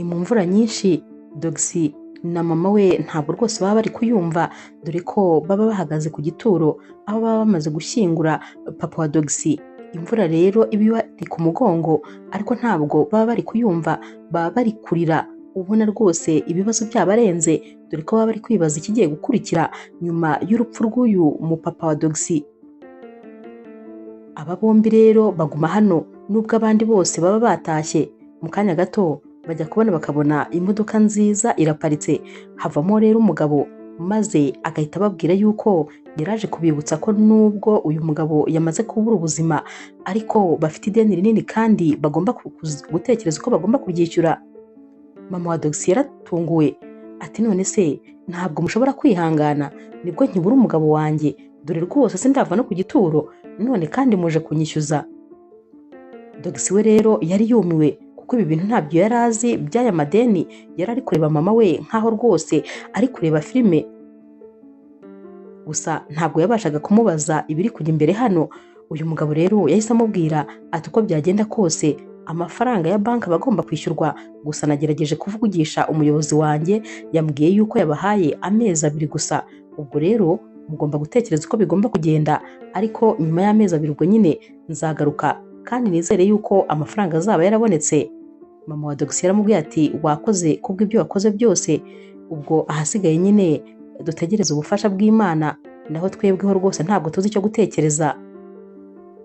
Ni mu mvura nyinshi, Dogisi na mama we ntabwo rwose baba bari kuyumva, dore ko baba bahagaze ku gituro aho baba bamaze gushyingura papa wa Dogisi. Imvura rero iba ibari ku mugongo, ariko ntabwo baba bari kuyumva, baba bari kurira, ubona rwose ibibazo byabarenze, dore ko baba bari kwibaza ikigiye gukurikira nyuma y'urupfu rw'uyu mupapa wa Dogisi. Aba bombi rero baguma hano nubwo abandi bose baba batashye. Mu kanya gato bajya kubona bakabona imodoka nziza iraparitse, havamo rero umugabo maze agahita ababwira yuko yaraje kubibutsa ko nubwo uyu mugabo yamaze kubura ubuzima, ariko bafite ideni rinini kandi bagomba gutekereza uko bagomba kuryishyura. Mama wa Dogisi yaratunguwe ati none se ntabwo mushobora kwihangana, nibwo nkibura umugabo wanjye, dore rwose sindava no ku gituro, none kandi muje kunyishyuza. Dogisi we rero yari yumiwe kuko ibi bintu ntabyo yari azi by'aya madeni, yari ari kureba mama we nkaho rwose ari kureba filime. Gusa ntabwo yabashaga kumubaza ibiri kujya imbere hano. Uyu mugabo rero yahise amubwira ati uko byagenda kose amafaranga ya banki aba agomba kwishyurwa, gusa nagerageje kuvugisha umuyobozi wanjye yambwiye yuko yabahaye amezi 2 gusa, ubwo rero mugomba gutekereza uko bigomba kugenda, ariko nyuma y'amezi 2 ubwo nyine nzagaruka kandi nizere yuko amafaranga azaba yarabonetse. Mama wa Dogisi yaramubwiye ati wakoze kubw'ibyo wakoze byose, ubwo ahasigaye nyine dutegereze ubufasha bw'Imana, naho twebweho rwose ntabwo tuzi icyo gutekereza.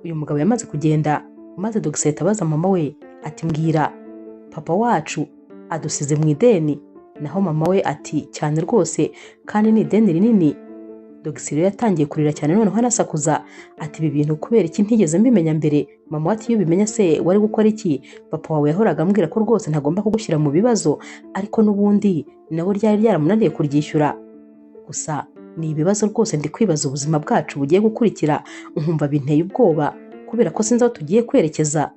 Uyu mugabo yamaze kugenda, maze Dogisi ahita abaza mama we ati mbwira, papa wacu adusize mu ideni? Naho mama we ati cyane rwose, kandi ni ideni rinini. Dogisi rero yatangiye kurira cyane noneho anasakuza ati ibi bintu kubera iki ntigeze mbimenya mbere? Mama we ati iyo ubimenya se wari gukora iki? Papa wawe yahoraga ambwira ko rwose ntagomba kugushyira mu bibazo, ariko n'ubundi nawe ryari ryaramunaniye kuryishyura. Gusa ni ibibazo rwose ndi kwibaza ubuzima bwacu bugiye gukurikira, nkumva binteye ubwoba kubera ko sinzi aho tugiye kwerekeza.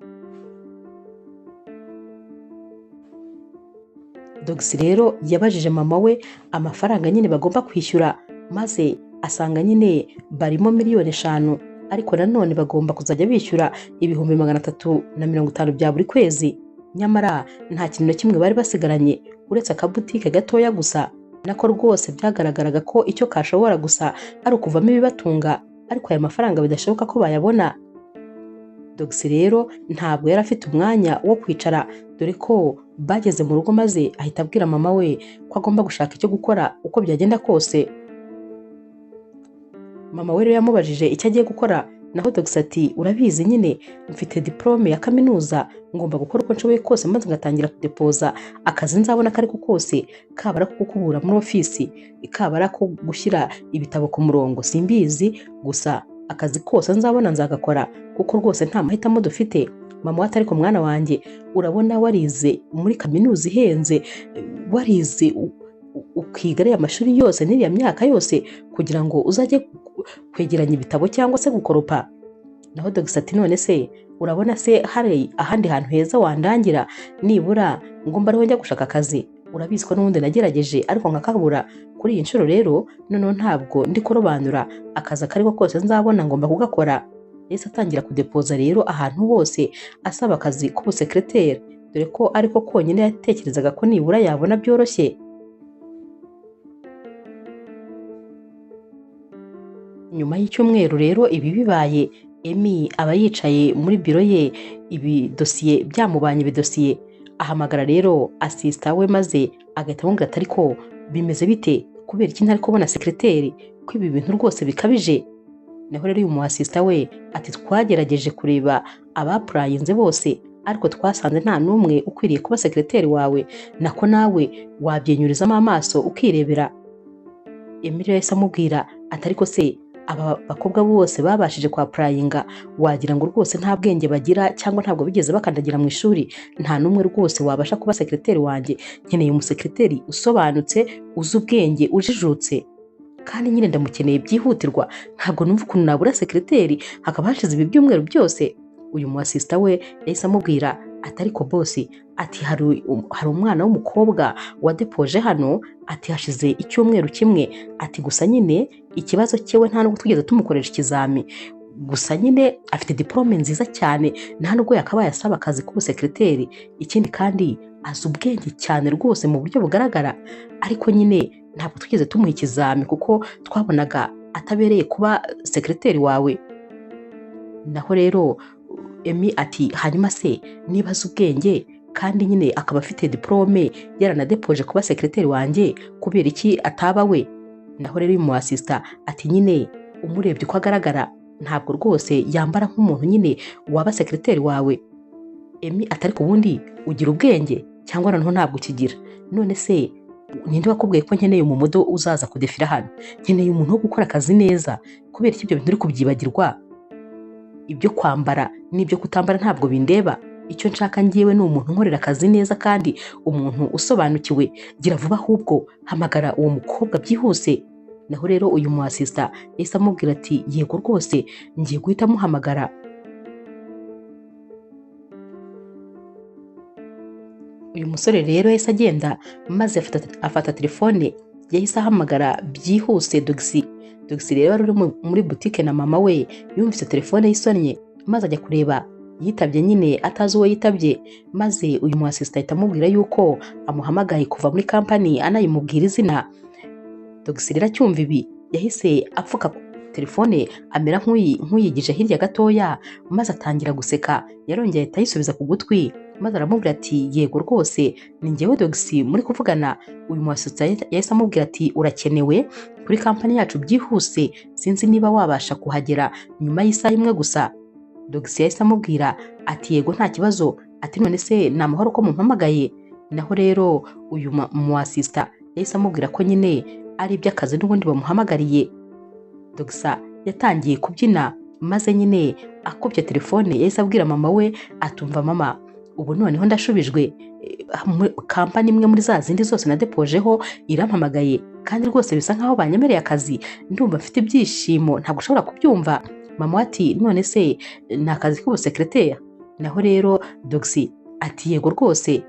Dogisi rero yabajije mama we amafaranga nyine bagomba kwishyura, maze asanga nyine barimo 5,000,000, ariko nanone bagomba kuzajya bishyura 350,000 bya buri kwezi. Nyamara nta kintu na kimwe bari basigaranye uretse akabutike gatoya gusa, nako rwose byagaragaraga ko icyo kashobora gusa ari ukuvamo ibibatunga, ariko aya mafaranga bidashoboka ko bayabona. Dogisi rero ntabwo yari afite umwanya wo kwicara, dore ko bageze mu rugo maze ahita abwira mama we ko agomba gushaka icyo gukora uko byagenda kose. Mama we rero yamubajije icyo agiye gukora, naho Dogisi ati urabizi nyine mfite diplome ya kaminuza, ngomba gukora uko nshoboye kose maze ngatangira kudepoza akazi nzabona ako ariko kose, kaba ari ako gukubura muri ofisi, kaba ari ako gushyira ibitabo ku murongo, simbizi, gusa akazi kose nzabona nzagakora kuko rwose nta mahitamo dufite. Mama we ati ariko mwana wanjye urabona warize muri kaminuza ihenze, warize ukiga ariya mashuri yose n'iriya myaka yose kugira ngo uzajye kwegeranya ibitabo cyangwa se gukoropa. Naho Dogisi ati none se urabona se hari ahandi hantu heza wandangira nibura ngomba ariho njya gushaka akazi? Urabizi ko n'ubundi nagerageje ariko nkakabura. Kuri iyi nshuro rero noneho ntabwo ndi kurobanura, akazi akariko kose nzabona ngomba kugakora. Yahise atangira kudepoza rero ahantu hose asaba akazi k'ubusekreteri, dore ko ariko konyine yatekerezaga ko nibura yabona byoroshye. Nyuma y'icyumweru rero ibi bibaye, Emi aba yicaye muri biro ye, ibidosiye byamubanye ibidosiye. Ahamagara rero asista we maze agahita amubwira ati ariko bimeze bite? Kubera iki ntari kubona sekreteri? Ko ibi bintu rwose bikabije? Naho rero uyu mu asista we ati twagerageje kureba abapurayinze bose, ariko twasanze nta n'umwe ukwiriye kuba sekreteri wawe, nako nawe wabyenyurizamo amaso ukirebera. Emi rero yahise amubwira ati ariko se aba bakobwa bose babashije kwapurayinga wagira ngo rwose nta bwenge bagira cyangwa ntabwo bigeze bakandagira mu ishuri, nta n'umwe rwose wabasha kuba sekreteri wanjye, nkeneye umusekreteri usobanutse, uzi ubwenge, ujijutse, kandi nyine ndamukeneye byihutirwa, ntabwo numva ukuntu nabura sekreteri hakaba hashize ibi byumweru byose. Uyu mu asista we yahise amubwira ati ariko bosi, ati hari umwana w'umukobwa wadepoje hano, ati hashize icyumweru kimwe, ati gusa nyine ikibazo cyewe nta nubwo twigeze tumukoresha ikizami, gusa nyine afite diplome nziza cyane, nta nubwo yakabaye asaba akazi k'ubusekreteri, ikindi kandi Azi ubwenge cyane rwose mu buryo bugaragara, ariko nyine ntabwo twigeze tumuha ikizami kuko twabonaga atabereye kuba sekereteri wawe. Naho rero Emi ati hanyuma se niba azi ubwenge kandi nyine akaba afite diplome yaranadepoje kuba sekereteri wanjye, kubera iki ataba we? Naho rero uyu mu asista ati nyine umurebye uko agaragara ntabwo rwose yambara nk'umuntu nyine waba sekereteri wawe. Emi atari ku bundi ugira ubwenge cyangwa noneho ntabwo ukigira? None se ninde wakubwiye ko nkeneye umumodo uzaza kudefira hano? Nkeneye umuntu wo gukora akazi neza. Kubera iki ibyo bintu uri kubyibagirwa? Ibyo kwambara n'ibyo kutambara ntabwo bindeba. Icyo nshaka ngewe ni umuntu unkorera akazi neza kandi umuntu usobanukiwe. Gira vuba ahubwo hamagara uwo mukobwa byihuse. Naho rero uyu mu asista yahise amubwira ati yego rwose ngiye guhita muhamagara. Uyu musore rero yahise agenda maze afata telefone, yahise ahamagara byihuse Dogisi. Dogisi rero wari uri muri butike na mama we yumvise telefone yisonnye maze ajya kureba, yitabye nyine atazi uwo yitabye, maze uyu mu asista ahita amubwira yuko amuhamagaye kuva muri kampani anayimubwira izina. Dogisi rero acyumva ibi yahise apfuka telefone amera nk'uyigije hirya gatoya, maze atangira guseka. Yarongeye ahita ayisubiza ku gutwi maze aramubwira ati yego rwose ni njyewe Dogisi muri kuvugana. Uyu mu asista yahise amubwira ati urakenewe kuri kampani yacu byihuse, sinzi niba wabasha kuhagera nyuma y'isaha imwe gusa. Dogisi yahise amubwira ati yego nta kibazo, ati none se ni amahoro ko mumpamagaye? Naho rero uyu mu asista yahise amubwira ko nyine ari iby'akazi n'ubundi bamuhamagariye. Dogisa yatangiye kubyina maze nyine akubye telefone yahise abwira mama we atumva mama ubu noneho ndashubijwe, kampani imwe muri za zindi zose nadepojeho irampamagaye kandi rwose bisa nkaho banyemereye akazi, ndumva mfite ibyishimo ntabwo ushobora kubyumva. Mama ati none se ni akazi k'ubusekereteri? Naho rero Dogisi ati yego rwose.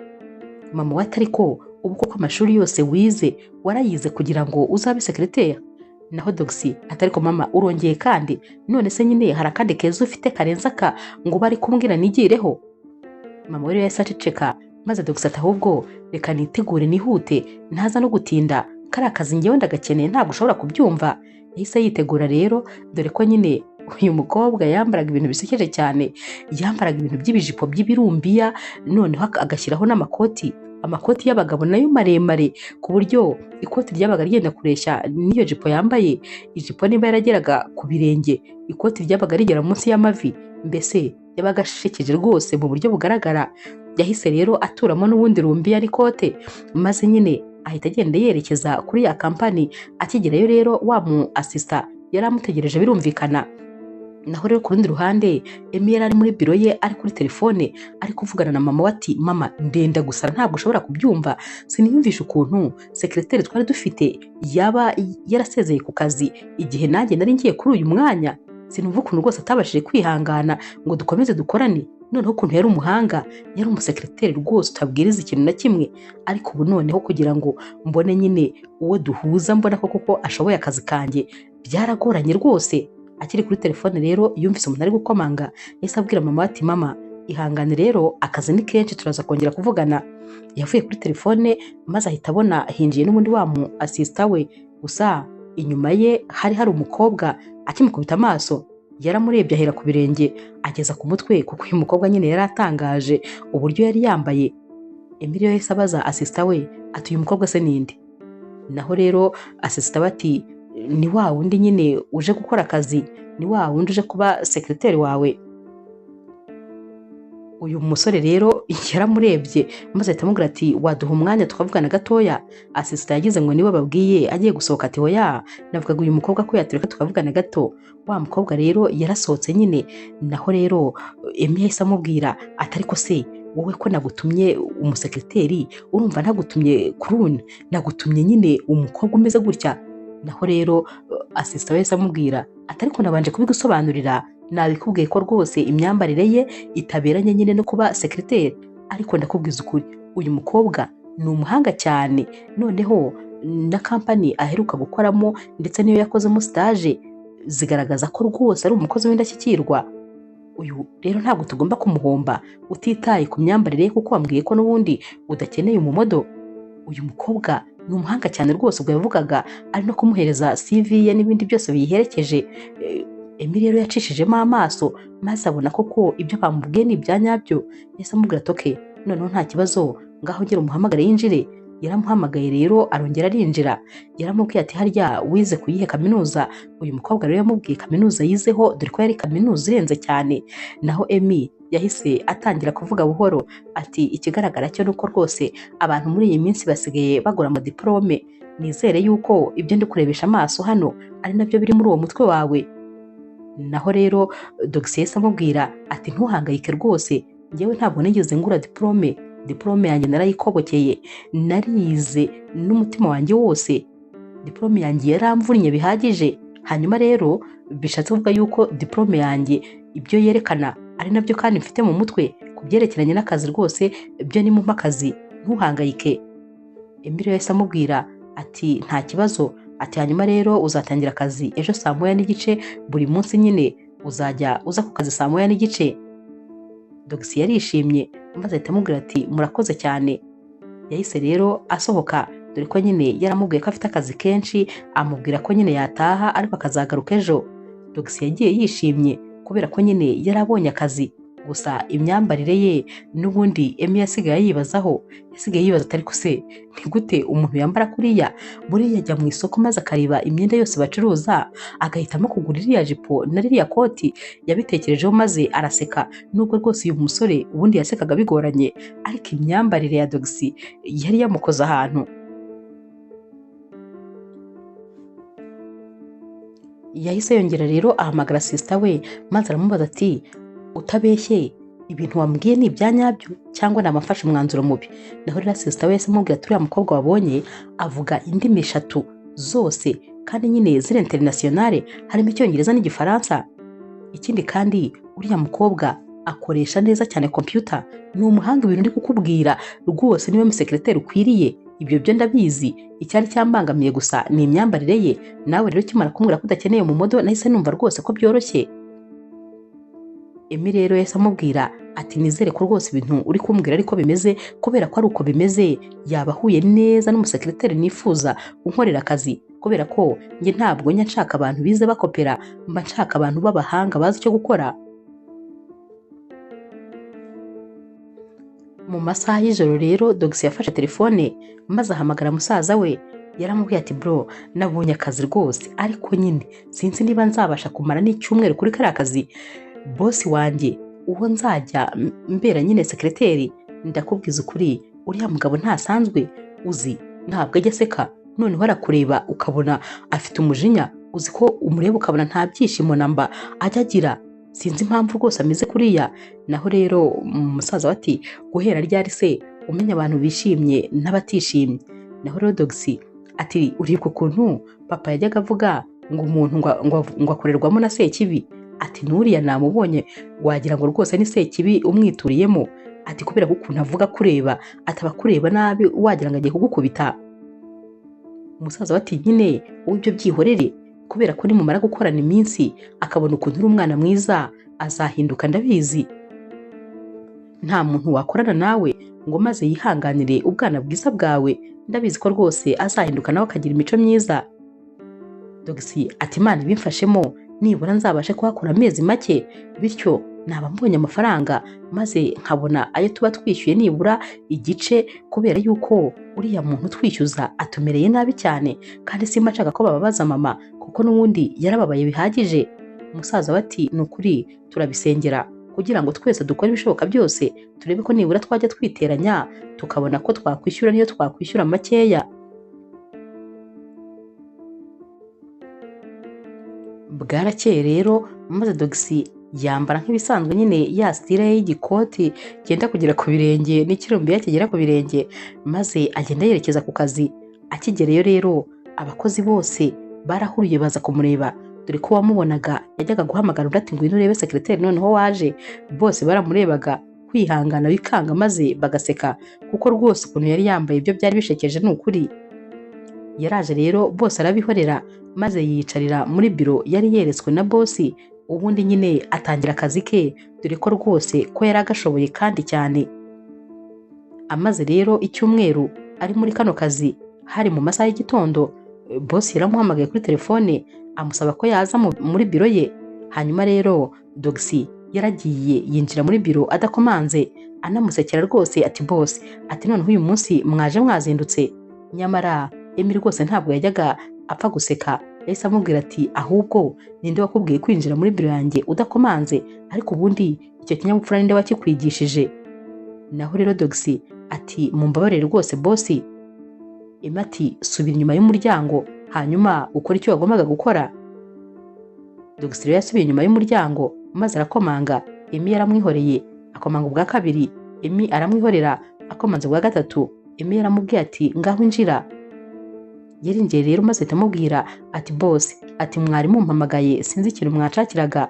Mama we ati ariko ubu koko amashuri yose wize warayize kugira ngo uzabe sekereteri? Naho Dogisi ati ariko mama urongeye kandi, none se nyine hari akandi keza ufite karenze aka ngo bari kumbwira nigireho? Mama we rero yahise aceceka maze Dogisi ati ahubwo reka nitegure nihute ntaza no gutinda, kariya kazi ngewe ndagakeneye ntabwo ushobora kubyumva. Yahise yitegura rero, dore ko nyine uyu mukobwa yambaraga ibintu bisekeje cyane, yambaraga ibintu by'ibijipo by'ibirumbiya, noneho agashyiraho n'amakoti, amakoti y'abagabo nayo maremare ku buryo ikoti ryabaga ryenda kureshya n'iyo jipo yambaye. Ijipo niba yarageraga ku birenge, ikoti ryabaga rigera munsi y'amavi, mbese yabaga ashekeje rwose mu buryo bugaragara. Yahise rero aturamo n'ubundi rumbiya n'ikote, maze nyine ahita agenda yerekeza kuri ya kampani. Akigerayo rero wa mu asista yari amutegereje birumvikana. Naho rero ku rundi ruhande Emi yari ari muri biro ye ari kuri telefone ari kuvugana na mama we ati mama ndenda gusa ntabwo ushobora kubyumva, siniyumvisha ukuntu sekereteri twari dufite yaba yarasezeye ku kazi igihe nanjye nari ngiye kuri uyu mwanya, sinumva ukuntu rwose atabashije kwihangana ngo dukomeze dukorane. Noneho ukuntu yari umuhanga, yari umusekereteri rwose utabwiriza ikintu na kimwe, ariko ubu noneho kugira ngo mbone nyine uwo duhuza mbona ko koko ashoboye akazi kanjye byaragoranye rwose. Akiri kuri telefone rero yumvise umuntu ari gukomanga, yahise abwira mama ati mama ihangane rero akazi ni kenshi turaza kongera kuvugana. Yavuye kuri telefone maze ahita abona hinjiye n'ubundi wa mu asista we, gusa inyuma ye hari hari umukobwa. Akimukubita amaso yaramurebye ahera ku birenge ageza ku mutwe, kuko uyu mukobwa nyine yari atangaje uburyo yari yambaye. Emilio yahise abaza asista we ati uyu mukobwa se ninde? Naho rero asista we ati ni wa wundi nyine uje gukora akazi, ni wa wundi uje kuba sekereteri wawe. Uyu musore rero yaramurebye maze ahita amubwira ati waduha umwanya tukavugana gatoya? Asista yagize ngo niwe babwiye agiye gusohoka ati oya, navugaga uyu mukobwa ko yatureka tukavugana gato. Wa mukobwa rero yarasohotse nyine. Naho rero Emi yahise amubwira ati ariko se wowe ko nagutumye umusekereteri, urumva nagutumye kuruni, nagutumye nyine umukobwa umeze gutya? Naho rero asista wese amubwira ati ariko nabanje kubigusobanurira, nabikubwiye ko rwose imyambarire ye itaberanye nyine no kuba sekereteri, ariko ndakubwiza ukuri uyu mukobwa ni umuhanga cyane, noneho na kampani aheruka gukoramo ndetse n'iyo yakozemo stage zigaragaza ko rwose ari umukozi w'indashyikirwa. Uyu rero ntabwo tugomba kumuhomba utitaye ku myambarire ye, kuko wambwiye ko n'ubundi udakeneye umumodo. Uyu mukobwa ni umuhanga cyane rwose. Ubwo yavugaga ari no kumuhereza CV ye n'ibindi byose biyiherekeje. Emi rero yacishijemo amaso maze abona koko ibyo bamubwiye ni ibya nyabyo. Yahise amubwira ati okay, noneho nta kibazo, ngaho ongera umuhamagare yinjire. Yaramuhamagaye rero arongera arinjira. Yaramubwiye ati harya wize ku yihe kaminuza? Uyu mukobwa rero yamubwiye kaminuza yizeho, dore ko yari kaminuza irenze cyane. Naho Emi yahise atangira kuvuga buhoro ati ikigaragara cyo nuko rwose abantu muri iyi minsi basigaye bagura amadiporome, nizere yuko ibyo ndi kurebesha amaso hano ari nabyo biri muri uwo mutwe wawe. Naho rero Dogisi yahise amubwira ati ntuhangayike rwose, njyewe ntabwo nigeze ngura diporome, diporome yanjye narayikobokeye, narize n'umutima wanjye wose, diporome yanjye yaramvunnye bihagije. Hanyuma rero bishatse kuvuga yuko diporome yanjye ibyo yerekana ari nabyo kandi mfite mu mutwe ku byerekeranye n'akazi, rwose byo ni mumpe akazi, ntuhangayike. Emile yahise amubwira ati nta kibazo, ati hanyuma rero uzatangira akazi ejo 1:30 buri munsi nyine uzajya uza ku kazi 1:30. Dogisi yarishimye maze ahita amubwira ati murakoze cyane. Yahise rero asohoka, dore ko nyine yaramubwiye ko afite akazi kenshi, amubwira ko nyine yataha ariko akazagaruka ejo. Dogisi yagiye yishimye kubera ko nyine yarabonye akazi, gusa imyambarire ye n'ubundi Emi yasigaye yibazaho, yasigaye yibaza atari ko se ni gute umuntu yambara kuriya? Buriya ajya mu isoko maze akareba imyenda yose bacuruza agahitamo kugura iriya jipo na ririya koti. Yabitekerejeho maze araseka, nubwo rwose uyu musore ubundi yasekaga bigoranye, ariko imyambarire ya Dogisi yari yamukoze ahantu. Yahise yongera rero ahamagara sisita we maze aramubaza ati utabeshye ibintu wambwiye ni ibya nyabyo cyangwa namafashe umwanzuro mubi? Naho rero sisita we yahise amubwira ati uriya mukobwa wabonye avuga indimi 3 zose kandi nyine ziri internationale, harimo Icyongereza n'Igifaransa. Ikindi kandi uriya mukobwa akoresha neza cyane computer, ni umuhanga, ibintu ndi kukubwira rwose niwe musekreteri ukwiriye, ibyo byo ndabizi. Icyari cyambangamiye gusa ni imyambarire ye. Nawe rero ukimara kumbwira ko udakeneye umumodo nahise numva rwose ko byoroshye. Emi rero yahise amubwira ati nizere ko rwose ibintu uri kumbwira ariko bimeze, kubera ko ari uko bimeze yaba ahuye neza n'umusekreteri nifuza unkorera akazi, kubera ko njye ntabwo njya nshaka abantu bize bakopera, mba nshaka abantu b'abahanga bazi icyo gukora. Mu masaha y'ijoro rero Dogisi yafashe telefone maze ahamagara musaza we. Yaramubwiye ati bro, nabonye akazi rwose, ariko nyine sinzi niba nzabasha kumara n'icyumweru kuri kariya kazi. Bosi wanjye uwo nzajya mbera nyine sekreteri, ndakubwiza ukuri uriya mugabo ntasanzwe, uzi ntabwo ajya aseka, noneho arakureba ukabona afite umujinya, uzi ko umureba ukabona nta byishimo namba ajya agira, sinzi impamvu rwose ameze kuriya. Naho rero umusaza we ati guhera ryari se umenya abantu bishimye n'abatishimye? Naho rero Dogisi ati uribuka ukuntu papa yajyaga avuga ngo umuntu ngo akorerwamo na Sekibi? Ati nuriya namubonye wagira ngo rwose ni Sekibi umwituriyemo, ati kubera ko ukuntu avuga kureba ataba kureba nabi wagira ngo agiye kugukubita. Umusaza we ati nyine wowe ibyo byihorere, kubera ko nimumara gukorana iminsi akabona ukuntu uri umwana mwiza azahinduka, ndabizi. Nta muntu wakorana nawe ngo maze yihanganire ubwana bwiza bwawe, ndabizi ko rwose azahinduka nawe akagira imico myiza. Dogisi ati Imana ibimfashemo nibura nzabashe kuhakora amezi make, bityo naba mbonye amafaranga maze nkabona ayo tuba twishyuye nibura igice, kubera yuko uriya muntu twishyuza atumereye nabi cyane, kandi simba nshaka ko bababaza mama kuko n'ubundi yarababaye bihagije. Umusaza we ati ni ukuri turabisengera kugira ngo twese dukore ibishoboka byose turebe ko nibura twajya twiteranya tukabona ko twakwishyura niyo twakwishyura makeya. Bwarakeye rero maze Dogisi yambara nk'ibisanzwe nyine ya style ye y'igikoti cyenda kugera ku birenge n'ikirumbiya kigera ku birenge, maze agenda yerekeza ku kazi. Akigereyo rero abakozi bose barahuruye baza kumureba, dore ko wamubonaga yajyaga guhamagara undi ati ngwino urebe sekreteri noneho waje. Bose baramurebaga kwihangana bikanga maze bagaseka, kuko rwose ukuntu yari yambaye ibyo byari bishekeje ni ukuri. Yaraje rero bose arabihorera, maze yiyicarira muri biro yari yeretswe na bosi, ubundi nyine atangira akazi ke, dore ko rwose ko yari agashoboye kandi cyane. Amaze rero icyumweru ari muri kano kazi, hari mu masaha y'igitondo, bosi yaramuhamagaye kuri telefone amusaba ko yaza muri biro ye. Hanyuma rero Dogisi yaragiye yinjira muri biro adakomanze, anamusekera rwose ati bosi, ati noneho uyu munsi mwaje mwazindutse. Nyamara Emi rwose ntabwo yajyaga apfa guseka, yahise amubwira ati ahubwo ninde wakubwiye kwinjira muri biro yanjye udakomanze, ariko ubundi icyo kinyabupfura ninde wakikwigishije? Naho rero Dogisi ati mumbabarire rwose bosi. Emi ati subira inyuma y'umuryango hanyuma ukore icyo wagombaga gukora. Dogisi rero yasubiye inyuma y'umuryango maze arakomanga, Emi yaramwihoreye, akomanga ubwa kabiri, Emi aramwihorera, akomanze ubwa gatatu, Emi yaramubwiye ati ngaho injira. Yarinjiye rero maze ahita amubwira ati bosi, ati mwari mumpamagaye sinzi ikintu mwanshakiraga.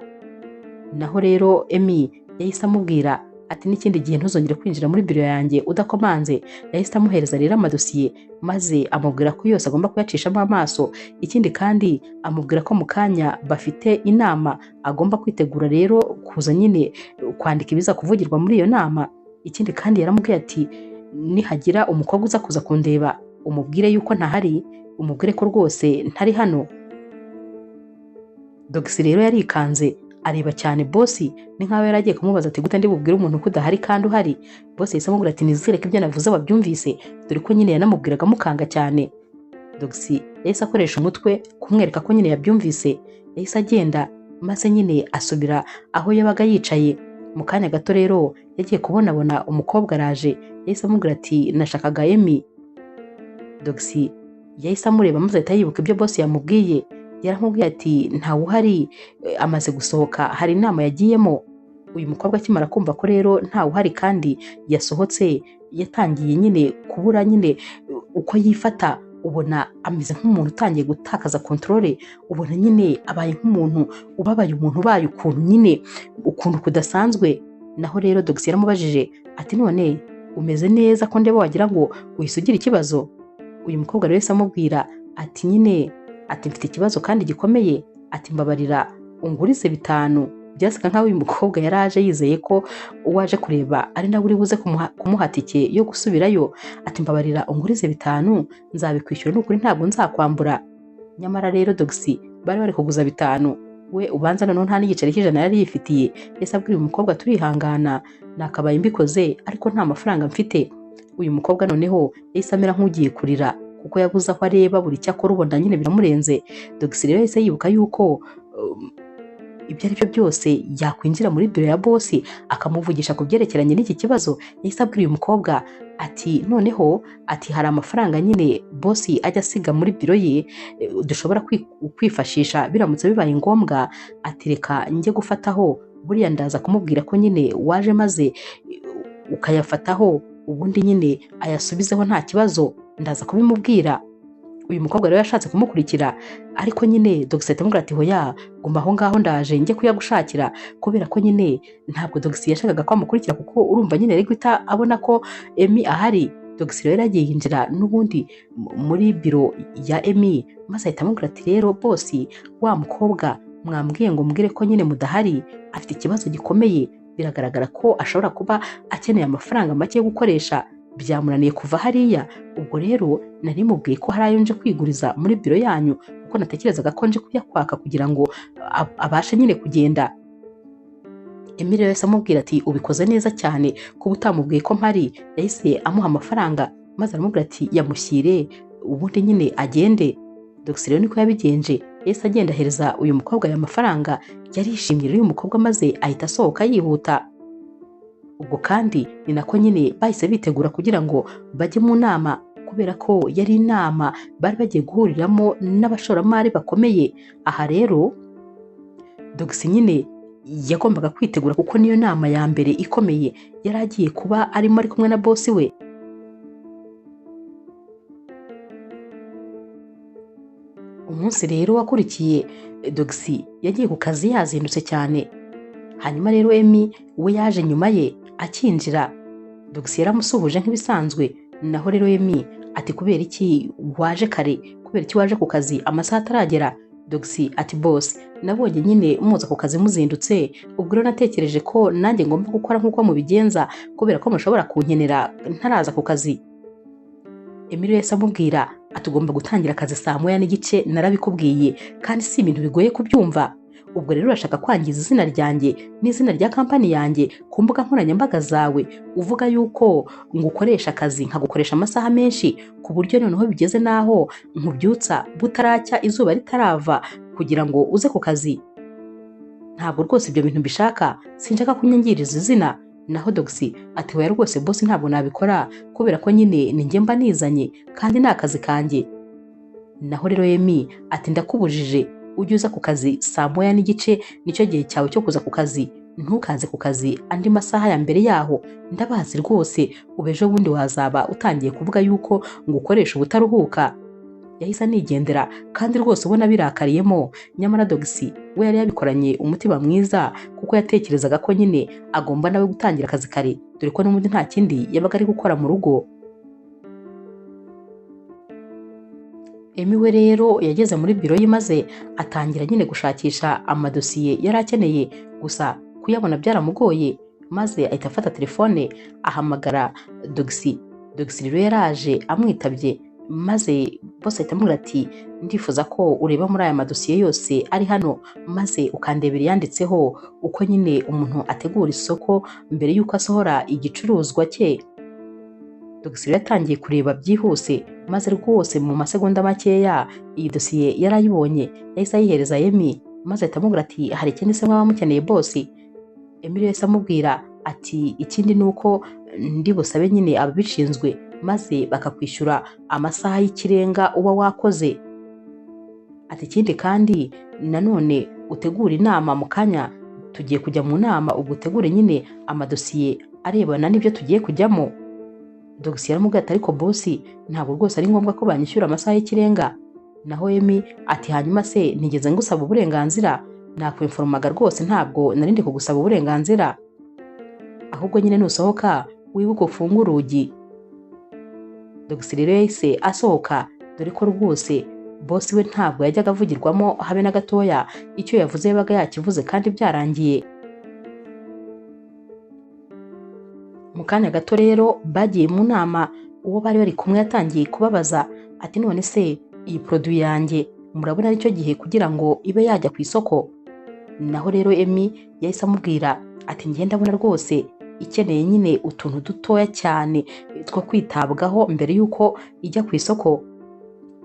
Naho rero Emi yahise amubwira ati n'ikindi gihe ntuzongere kwinjira muri biro yanjye udakomanze. Yahise amuhereza rero amadosiye maze amubwira ko yose agomba kuyacishamo amaso. Ikindi kandi amubwira ko mu kanya bafite inama agomba kwitegura rero kuza nyine kwandika ibiza kuvugirwa muri iyo nama. Ikindi kandi yaramubwiye ati nihagira umukobwa uza kuza kundeba umubwire yuko ntahari, umubwire ko rwose ntari hano. Dogisi rero yarikanze areba cyane bosi, ni nkaho yari agiye kumubaza ati gute ndi bubwire umuntu ko udahari kandi uhari. Bosi yahise amubwira ati nizere ko ibyo navuze wabyumvise, dore ko nyine yanamubwiraga amukanga cyane. Dogisi yahise akoresha umutwe kumwereka ko nyine yabyumvise, yahise agenda maze nyine asubira aho yabaga yicaye. Mu kanya gato rero yagiye kubonabona umukobwa araje, yahise amubwira ati nashakaga Emi. Dogisi yahise amureba maze ahita yibuka ibyo bosi yamubwiye. Yaramubwiye ati ntawe uhari, amaze gusohoka hari inama yagiyemo. Uyu mukobwa akimara kumva ko rero ntawe uhari kandi yasohotse, yatangiye nyine kubura nyine uko yifata, ubona ameze nk'umuntu utangiye gutakaza controle, ubona nyine abaye nk'umuntu ubabaye, umuntu ubaye ukuntu nyine ukuntu kudasanzwe. Naho rero Dogisi yaramubajije ati none umeze neza ko ndeba wagira ngo uhise ugira ikibazo? Uyu mukobwa rero yahise amubwira ati nyine ati mfite ikibazo kandi gikomeye, ati mbabarira ungurize 5. Byasaga nkaho uyu mukobwa yaraje yizeye ko uwaje kureba ari nawe uri buze kumuha tike yo gusubirayo. Ati mbabarira ungurize 5 nzabikwishyura nukuri ntabwo nzakwambura. Nyamara rero Dogisi bari bari kuguza 5, we ubanza noneho nta n'igiceri cy'ijana yari yifitiye. Yahise abwira uyu mukobwa turihangana nakabaye mbikoze ariko nta mafaranga mfite. Uyu mukobwa noneho yahise amera nk'ugiye kurira kuko yabuze aho areba, buri icyo akora ubona nyine biramurenze. Dogisi rero yahise yibuka yuko ibyo ari byo byose yakwinjira muri biro ya bosi akamuvugisha ku byerekeranye n'iki kibazo. Yahise abwira uyu mukobwa ati noneho ati hari amafaranga nyine bosi ajya asiga muri biro ye dushobora kwifashisha biramutse bibaye ngombwa, ati reka njye gufataho, buriya ndaza kumubwira ko nyine waje maze ukayafataho ubundi nyine ayasubizeho nta kibazo, ndaza kubimubwira. Uyu mukobwa rero yashatse kumukurikira ariko nyine Dogisi ahita amubwira ati hoya guma aho ngaho ndaje njye kuyagushakira, kubera ko nyine ntabwo Dogisi yashakaga ko amukurikira kuko urumva nyine ari guhita abona ko Emi ahari. Dogisi rero yaragiye yinjira n'ubundi muri biro ya Emi maze ahita amubwira ati rero bosi, wa mukobwa mwambwiye ngo mbwire ko nyine mudahari afite ikibazo gikomeye, biragaragara ko ashobora kuba akeneye amafaranga make yo gukoresha, byamunaniye kuva hariya. Ubwo rero nari mubwiye ko hari ayo nje kwiguriza muri biro yanyu kuko natekerezaga ko nje kuyakwaka kugira ngo abashe nyine kugenda. Emi rero yahise amubwira ati ubikoze neza cyane kuba utamubwiye ko mpari. Yahise amuha amafaranga maze aramubwira ati yamushyire ubundi nyine agende. Dogisi rero niko yabigenje, yahise agenda ahereza uyu mukobwa aya mafaranga. Yarishimye rero uyu mukobwa maze ahita asohoka yihuta. Ubwo kandi ni nako nyine bahise bitegura kugira ngo bajye mu nama, kubera ko yari inama bari bagiye guhuriramo n'abashoramari bakomeye. Aha rero Dogisi nyine yagombaga kwitegura kuko niyo nama ya mbere ikomeye yari agiye kuba arimo ari kumwe na bosi we. Umunsi rero wakurikiye Dogisi yagiye ku kazi yazindutse cyane. Hanyuma rero Emi we yaje nyuma ye akinjira. Dogisi yaramusuhuje nk'ibisanzwe. Naho rero Emi ati kubera iki waje kare, Kubera iki waje ku kazi amasaha ataragera? Dogisi ati boss, nabonye nyine muza ku kazi muzindutse, ubwo rero natekereje ko nanjye ngomba gukora nk'uko mubigenza kubera ko mushobora kunkenera ntaraza ku kazi. Emilio yahise amubwira ati ugomba gutangira akazi 1:30, narabikubwiye kandi si ibintu bigoye kubyumva. Ubwo rero urashaka kwangiza izina ryanjye n'izina rya kampani yanjye ku mbuga nkoranyambaga zawe, uvuga yuko ngukoresha akazi nkagukoresha amasaha menshi, ku buryo noneho bigeze naho nkubyutsa butaracya izuba ritarava kugira ngo uze ku kazi. Ntabwo rwose ibyo bintu mbishaka, sinshaka kunyangiriza izina. Naho Dogisi ati oya rwose boss, ntabwo nabikora kubera ko nyine ni njye mba nizanye kandi ni akazi kanjye. Naho rero Emi ati ndakubujije, ujye uza ku kazi 1:30, nicyo gihe cyawe cyo kuza ku kazi, ntukaze ku kazi andi masaha ya mbere yaho, ndabazi rwose ubu ejo bundi wazaba utangiye kuvuga yuko ngukoresha ubutaruhuka. Yahise anigendera kandi rwose ubona birakariyemo. Nyamara Dogisi we yari yabikoranye umutima mwiza kuko yatekerezaga ko nyine agomba nawe gutangira akazi kare, dore ko n'ubundi nta kindi yabaga ari gukora mu rugo. Emi we rero yageze muri biro ye maze atangira nyine gushakisha amadosiye yari akeneye, gusa kuyabona byaramugoye, maze ahita afata telefone ahamagara Dogisi. Dogisi rero yaraje amwitabye, maze bose ahita amubwira ati ndifuza ko ureba muri aya madosiye yose ari hano, maze ukandebera yanditseho uko nyine umuntu ategura isoko mbere y'uko asohora igicuruzwa cye. Dogisi rero yatangiye kureba byihuse, maze rwose mu masegonda makeya iyi dosiye yarayibonye, yahise ayihereza Emi, maze ahita amubwira ati hari ikindi se mwaba mukeneye boss? Emilio yahise amubwira ati ikindi ni uko ndi busabe nyine ababishinzwe maze bakakwishyura amasaha y'ikirenga uba wakoze. Ati ikindi kandi nanone utegura inama mu kanya tugiye kujya mu nama, ubwo utegure nyine amadosiye arebana n'ibyo tugiye kujyamo. Dogisi yaramubwiye ati ariko boss, ntabwo rwose ari ngombwa ko banyishyura amasaha y'ikirenga. Naho Emi ati hanyuma se nigeze ngusaba uburenganzira? Nakwinformaga rwose ntabwo narindi kugusaba uburenganzira, ahubwo nyine nusohoka wibuke ufunge urugi. Dogisi rero yahise asohoka, dore ko rwose boss we ntabwo yajyaga avugirwamo habe na gatoya, icyo yavuze yabaga yakivuze kandi byarangiye. Mu kanya gato rero bagiye mu nama, uwo bari bari kumwe yatangiye kubabaza ati none se iyi produit yanjye murabona aricyo gihe kugira ngo ibe yajya ku isoko? Naho rero Emi yahise amubwira ati njye ndabona rwose ikeneye nyine utuntu dutoya cyane two kwitabwaho mbere y'uko ijya ku isoko.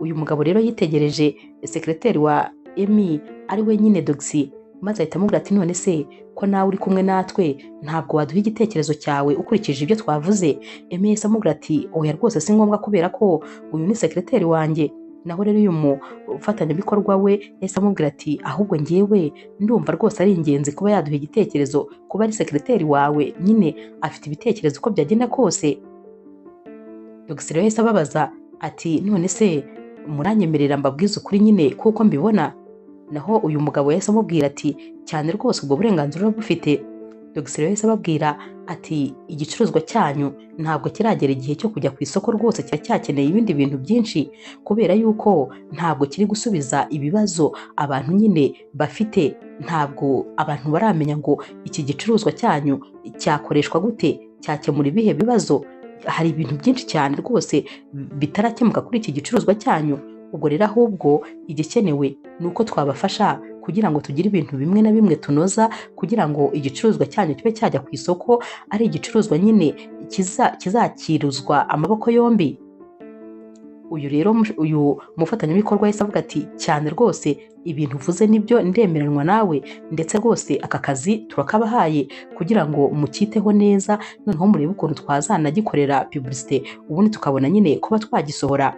Uyu mugabo rero yitegereje sekreteri wa Emi ari we nyine Dogisi, maze ahita amubwira ati none se ko nawe uri kumwe natwe ntabwo waduha igitekerezo cyawe ukurikije ibyo twavuze? Emi yahise amubwira ati oya rwose si ngombwa kubera ko uyu ni sekreteri wanjye. Naho rero uyu mufatanyabikorwa we yahise amubwira ati ahubwo njyewe ndumva rwose ari ingenzi kuba yaduha igitekerezo, kuba ari sekreteri wawe nyine afite ibitekerezo uko byagenda kose. Dogisi rero yahise ababaza ati none se muranyemerera mbabwize ukuri nyine kuko mbibona? Naho uyu mugabo yahise amubwira ati cyane rwose ubwo burenganzira urabufite. Dogisi rero yahise ababwira ati igicuruzwa cyanyu ntabwo kiragera igihe cyo kujya ku isoko rwose, kiracyakeneye ibindi bintu byinshi kubera yuko ntabwo kiri gusubiza ibibazo abantu nyine bafite, ntabwo abantu baramenya ngo iki gicuruzwa cyanyu cyakoreshwa gute, cyakemura ibihe bibazo. Hari ibintu byinshi cyane rwose bitarakemuka kuri iki gicuruzwa cyanyu. Ubwo rero ahubwo igikenewe ni uko twabafasha kugira ngo tugire ibintu bimwe na bimwe tunoza kugira ngo igicuruzwa cyanyu kibe cyajya ku isoko ari igicuruzwa nyine kizakiruzwa amaboko yombi. Uyu rero uyu mufatanyabikorwa yahise avuga ati cyane rwose ibintu uvuze nibyo, ndemeranwa nawe, ndetse rwose aka kazi turakabahaye kugira ngo mukiteho neza, noneho murebe ukuntu twazanagikorera publicité ubundi tukabona nyine kuba twagisohora.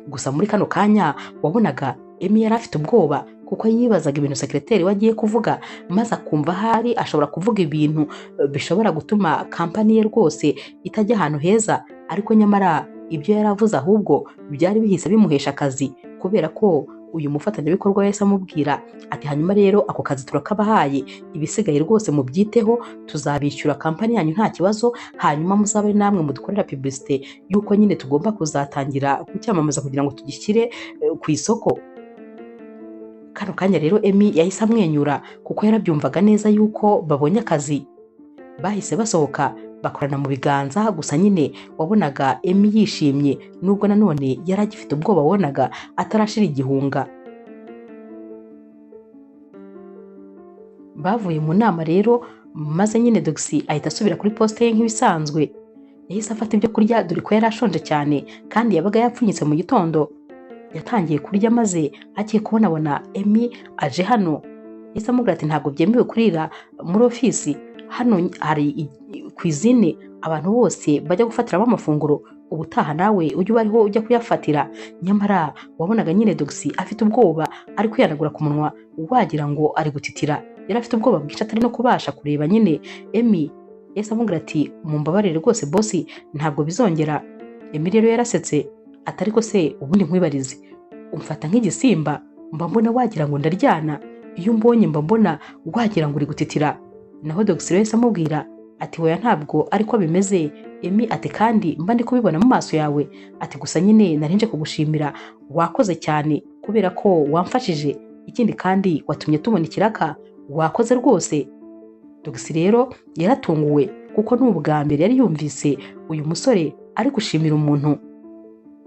Gusa muri kano kanya wabonaga Emi yari afite ubwoba kuko yibazaga ibintu sekreteri we agiye kuvuga, maze akumva ahari ashobora kuvuga ibintu bishobora gutuma kampani ye rwose itajya ahantu heza, ariko nyamara ibyo yari avuze ahubwo byari bihise bimuhesha akazi, kubera ko Uyu mufatanyabikorwa yahise amubwira ati hanyuma rero ako kazi turakabahaye, ibisigaye rwose mubyiteho, tuzabishyura kampani yanyu nta kibazo, hanyuma muzabe namwe mudukorera publicité yuko nyine tugomba kuzatangira kucyamamaza kugira ngo tugishyire ku isoko. Kano kanya rero Emi yahise amwenyura kuko yarabyumvaga neza yuko babonye akazi. Bahise basohoka bakorana mu biganza, gusa nyine wabonaga Emi yishimye nubwo nanone yari agifite ubwoba, wabonaga atarashira igihunga. Bavuye mu nama rero maze nyine Dogisi ahita asubira kuri poste ye nk'ibisanzwe. Yahise afata ibyo kurya dore ko yari ashonje cyane kandi yabaga yapfunyitse mu gitondo. Yatangiye kurya maze agiye kubonabona Emi aje hano. Yahise amubwira ati ntabwo byemewe kurira muri ofisi, hano hari cuisine abantu bose bajya gufatiramo amafunguro, ubutaha nawe ujye uba ariho ujya kuyafatira. Nyamara wabonaga nyine Dogisi afite ubwoba ari kwihanagura ku munwa wagira ngo ari gutitira. Yari afite ubwoba bwinshi atari no kubasha kureba nyine Emi. Yahise amubwira ati mumbabarire rwose bosi, ntabwo bizongera. Emi rero yarasetse atari ko se ubundi nkwibarize, umfata nk'igisimba, mba mbona wagira ngo ndaryana, iyo umbonye mba mbona wagira ngo uri gutitira. Naho Dogisi yahise amubwira ati oya ntabwo ariko bimeze. Emi ati kandi mba ndi kubibona mu maso yawe, ati gusa nyine narinje kugushimira, wakoze cyane kubera ko wamfashije, ikindi kandi watumye tubona ikiraka, wakoze rwose. Dogisi rero yaratunguwe kuko ni ubwa mbere yari yumvise uyu musore ari gushimira umuntu.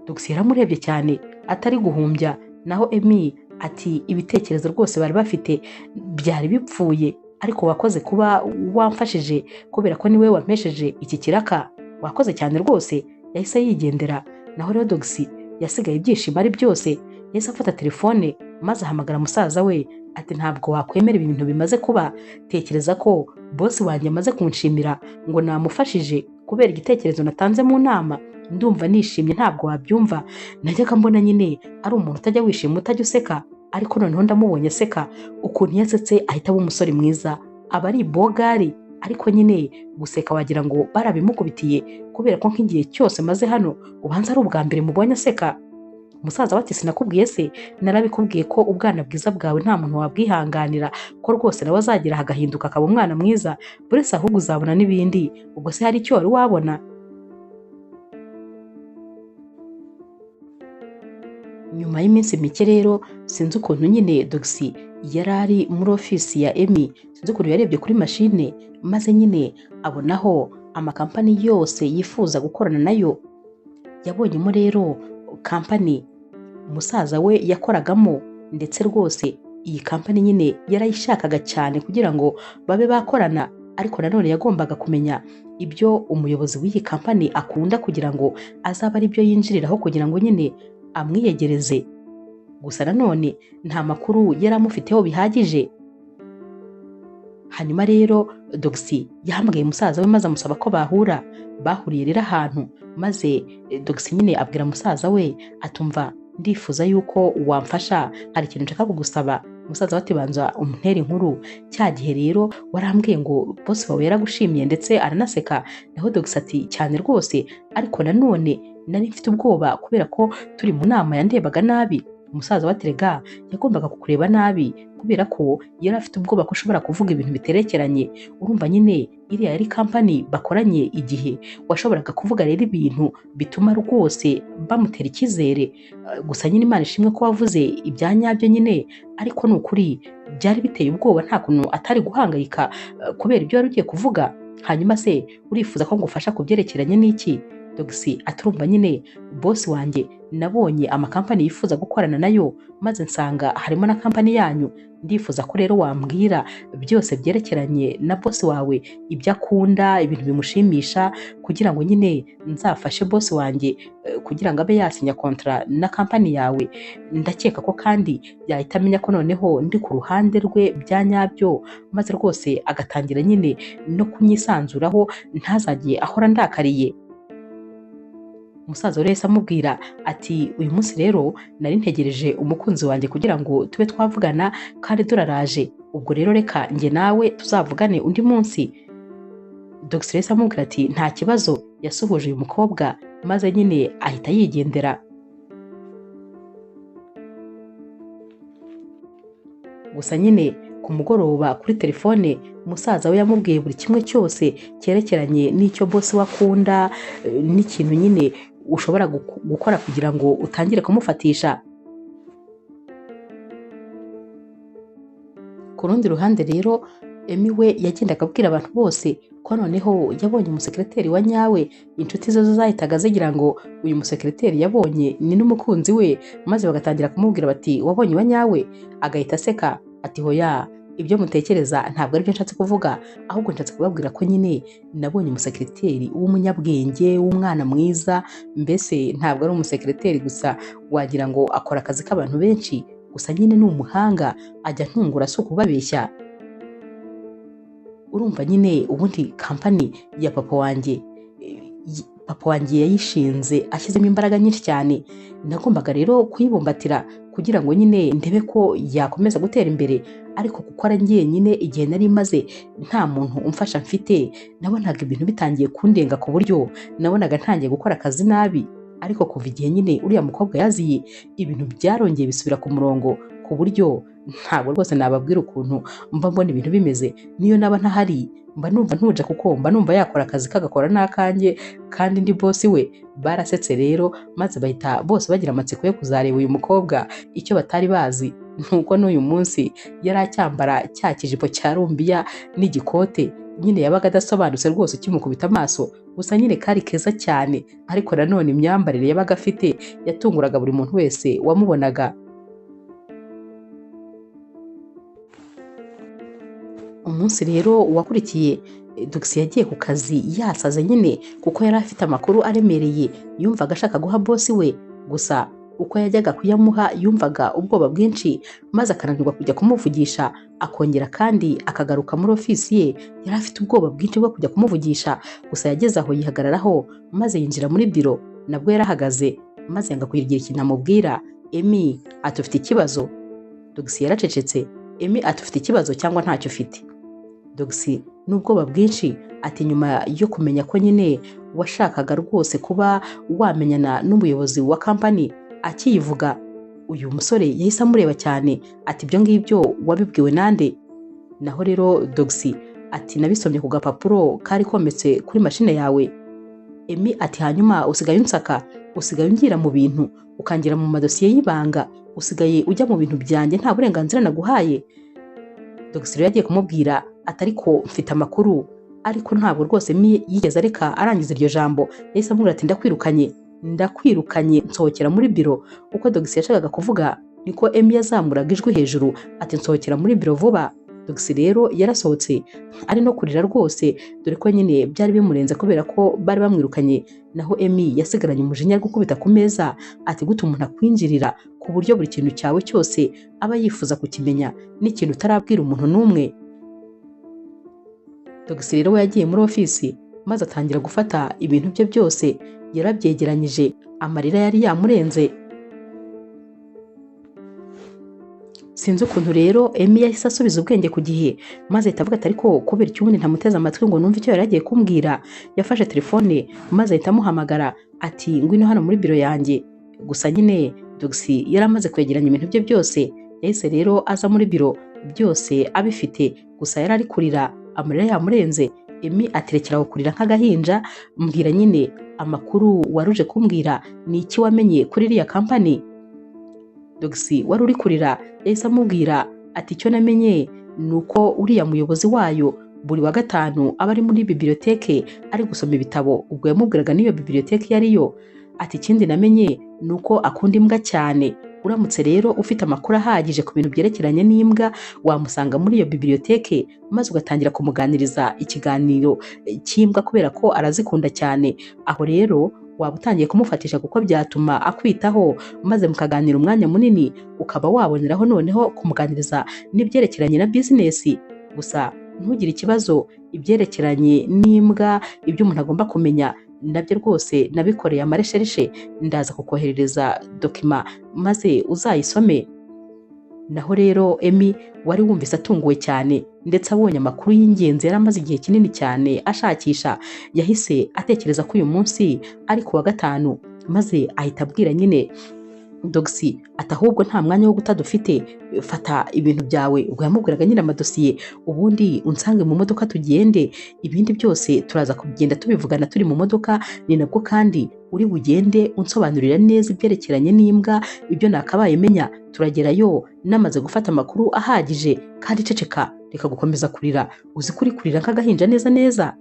Dogisi yaramurebye cyane atari guhumbya, naho Emi ati ibitekerezo rwose bari bafite byari bipfuye, ariko wakoze kuba wamfashije kubera ko niwe wampesheje iki kiraka, wakoze cyane rwose. Yahise yigendera. Naho rero Dogisi yasigaye ibyishimo ari byose. Yahise afata telefone maze ahamagara musaza we ati ntabwo wakwemera ibintu bimaze kuba, tekereza ko bosi wanjye amaze kunshimira ngo namufashije kubera igitekerezo natanze mu nama, ndumva nishimye ntabwo wabyumva. Najyaga mbona nyine ari umuntu utajya wishima utajya useka, ariko noneho ndamubonye aseka, ukuntu yasetse ahita aba umusore mwiza, aba ari bogari, ariko nyine guseka wagira ngo barabimukubitiye kubera ko nk'igihe cyose maze hano ubanza ari ubwa mbere mubonye aseka. Umusaza ati sinakubwiye se, narabikubwiye ko ubwana bwiza bwawe nta muntu wabwihanganira, ko rwose nawe azagira agahinduka akaba umwana mwiza, buretse ahubwo uzabona n'ibindi, ubwo se hari icyo wari wabona? Nyuma y'iminsi mike rero sinzi ukuntu nyine Dogisi yari ari muri ofisi ya Emi, sinzi ukuntu yarebye kuri mashine maze nyine abonaho amakampani yose yifuza gukorana nayo. Yabonyemo rero kampani musaza we yakoragamo, ndetse rwose iyi kampani nyine yarayishakaga cyane kugira ngo babe bakorana, ariko nanone yagombaga kumenya ibyo umuyobozi w'iyi kampani akunda kugira ngo azabe ari byo yinjiriraho kugira ngo nyine amwiyegereze. Gusa nanone nta makuru yari amufiteho bihagije. Hanyuma rero Dogisi yahamagaye musaza we maze amusaba ko bahura. Bahuriye rero ahantu maze Dogisi nyine abwira musaza we atumva ndifuza yuko wamfasha, hari ikintu nshaka kugusaba. Musaza we ati banza umuntere inkuru, cya gihe rero warambwiye ngo bosi wawe yaragushimiye ndetse aranaseka. Naho Dogisi ati cyane rwose, ariko nanone nari mfite ubwoba kubera ko turi mu nama yandebaga nabi. Umusaza wa Terega yagombaga kukureba nabi kubera ko yari afite ubwoba ko ushobora kuvuga ibintu biterekeranye. Urumva nyine iriya yari kampani bakoranye igihe, washoboraga kuvuga rero ibintu bituma rwose bamutera icyizere. Gusa nyine Imana ishimwe ko wavuze ibya nyabyo nyine, ariko ni ukuri byari biteye ubwoba, nta kuntu atari guhangayika kubera ibyo wari ugiye kuvuga. Hanyuma se urifuza ko ngufasha kubyerekeranye n'iki? Dogisi aturumva nyine bosi wanjye nabonye amakampani yifuza gukorana nayo maze nsanga harimo na kampani yanyu, ndifuza ko rero wambwira byose byerekeranye na bosi wawe, ibyo akunda, ibintu bimushimisha, kugira ngo nyine nzafashe bosi wanjye kugira ngo abe yasinya kontra na kampani yawe. Ndakeka ko kandi yahita amenya ko noneho ndi ku ruhande rwe bya nyabyo, maze rwose agatangira nyine no kunyisanzuraho, ntazajye ahora ndakariye. Umusaza wese amubwira ati uyu munsi rero nari ntegereje umukunzi wanjye kugira ngo tube twavugana kandi turaraje, ubwo rero reka njye nawe tuzavugane undi munsi. Dogisi rero amubwira ati nta kibazo. Yasuhuje uyu mukobwa maze nyine ahita yigendera. Gusa nyine ku mugoroba kuri telefone musaza we yamubwiye buri kimwe cyose cyerekeranye n'icyo boss we akunda, n'ikintu nyine ushobora gukora kugira ngo utangire kumufatisha. Ku rundi ruhande rero Emi we yagendaga abwira abantu bose ko noneho yabonye umusekereteri wa nyawe. Inshuti ze zo zahitaga zigira ngo uyu musekereteri yabonye ni n'umukunzi we, maze bagatangira kumubwira bati wabonye uwa nyawe, agahita aseka ati hoya, ibyo mutekereza ntabwo aribyo nshatse kuvuga, ahubwo nshatse kubabwira ko nyine nabonye umusekereteri w'umunyabwenge, w'umwana mwiza, mbese ntabwo ari umusekereteri gusa wagira ngo akora akazi k'abantu benshi, gusa nyine ni umuhanga, ajya ntungura si ukubabeshya. Urumva nyine ubundi kampani ya papa wanjye, papa wanjye yayishinze ashyizemo imbaraga nyinshi cyane, nagombaga rero kuyibumbatira kugira ngo nyine ndebe ko yakomeza gutera imbere, ariko kuko ari njyenyine igihe nari maze nta muntu umfasha mfite, nabonaga ibintu bitangiye kundenga ku buryo nabonaga ntangiye gukora akazi nabi. Ariko kuva igihe nyine uriya mukobwa yaziye, ibintu byarongeye bisubira ku murongo, ku buryo ntabwo rwose nababwira ukuntu mba mbona ibintu bimeze. Niyo naba ntahari mba numva ntuje, kuko mba numva yakora akazi kagakora n'akanjye kandi ndi boss we. Barasetse rero maze bahita bose bagira amatsiko yo kuzareba uyu mukobwa. Icyo batari bazi nuko n'uyu munsi yari acyambara cya kijipo cya rumbiya n'igikote, nyine yabaga adasobanutse rwose ukimukubita amaso, gusa nyine kari keza cyane, ariko nanone imyambarire yabaga afite yatunguraga buri muntu wese wamubonaga. Umunsi rero wakurikiye Dugisi yagiye ku kazi yasaze nyine, kuko yari afite amakuru aremereye yumvaga ashaka guha bosi we, gusa uko yajyaga kuyamuha yumvaga ubwoba bwinshi, maze akananirwa kujya kumuvugisha, akongera kandi akagaruka muri ofisi ye. Yari afite ubwoba bwinshi bwo kujya kumuvugisha, gusa yageze aho yihagararaho maze yinjira muri biro, nabwo yarahagaze maze yanga kugira ikintu amubwira. Emi ati ufite ikibazo? Dugisi yaracecetse. Emi ati ufite ikibazo cyangwa ntacyo ufite? Dugisi n'ubwoba bwinshi ati nyuma yo kumenya ko nyine washakaga rwose kuba wamenyana n'umuyobozi wa kampani, akiyivuga uyu musore yahise amureba cyane ati ibyo ngibyo wabibwiwe nande? Naho rero Dugisi ati nabisomye ku gapapuro kari kometse kuri mashine yawe. Emi ati hanyuma usigaye unsaka, usigaye ungira mu bintu, ukangira mu madosiye y'ibanga, usigaye ujya mu bintu byanjye nta burenganzira naguhaye. Dugisi rero yagiye kumubwira ati ariko mfite amakuru, ariko ntabwo rwose Emi yigeze areka arangiza iryo jambo, yahise amubwira ati ndakwirukanye, ndakwirukanye, nsohokera muri biro. Uko Dugisi yashakaga kuvuga niko Emi yazamuraga ijwi hejuru ati nsohokera muri biro vuba. Dugisi rero yarasohotse ari no kurira rwose, dore ko nyine byari bimurenze kubera ko bari bamwirukanye. Naho Emi yasigaranye umujinya ari gukubita ku meza ati gute umuntu akwinjirira ku buryo buri kintu cyawe cyose aba yifuza kukimenya, n'ikintu utarabwira umuntu n'umwe. Dugisi rero we yagiye muri ofisi maze atangira gufata ibintu bye byose, yarabyegeranyije, amarira yari yamurenze. Sinzi ukuntu rero Emi yahise asubiza ubwenge ku gihe, maze ahita avuga ati ariko kubera icyo ubundi ntamuteze amatwi ngo numve icyo yari agiye kumbwira. Yafashe telefone maze ahita amuhamagara ati ngwino hano muri biro yanjye. Gusa nyine Dugisi yari amaze kwegeranya ibintu bye byose, yahise rero aza muri biro byose abifite, gusa yari ari kurira, amarira yamurenze. Emi aterekera aho kurira nk'agahinja, mbwira nyine amakuru waruje kumbwira, ni iki wamenye kuri iriya kampani? Dugisi wari uri kurira yahise amubwira ati icyo namenye ni uko uriya muyobozi wayo buri wa gatanu aba ari muri biblioteke ari gusoma ibitabo. Ubwo yamubwiraga n'iyo biblioteke iyo ariyo. Ati ikindi namenye ni uko akunda imbwa cyane, uramutse rero ufite amakuru ahagije ku bintu byerekeranye n'imbwa wamusanga muri iyo biblioteke, maze ugatangira kumuganiriza ikiganiro cy'imbwa kubera ko arazikunda cyane. Aho rero waba utangiye kumufatisha kuko byatuma akwitaho, maze mukaganira umwanya munini, ukaba waboneraho noneho kumuganiriza n'ibyerekeranye na bizinesi. Gusa ntugire ikibazo, ibyerekeranye n'imbwa, ibyo umuntu agomba kumenya nabyo rwose nabikoreye amaresherishe, ndaza kukoherereza dokima maze uzayisome. Naho rero Emi wari wumvise atunguwe cyane ndetse abonye amakuru y'ingenzi yari amaze igihe kinini cyane ashakisha, yahise atekereza ko uyu munsi ari ku wa gatanu, maze ahita abwira nyine Dogisi ati ahubwo nta mwanya wo guta dufite, fata ibintu byawe. Ubwo yamubwiraga nyine amadosiye, ubundi unsange mu modoka tugende, ibindi byose turaza kugenda tubivugana turi mu modoka. Ni nabwo kandi uri bugende unsobanurira neza ibyerekeranye n'imbwa, ibyo nakabaye menya. Turagerayo namaze gufata amakuru ahagije. Kandi ceceka, reka gukomeza kurira, uzi ko uri kurira nk'agahinja neza neza.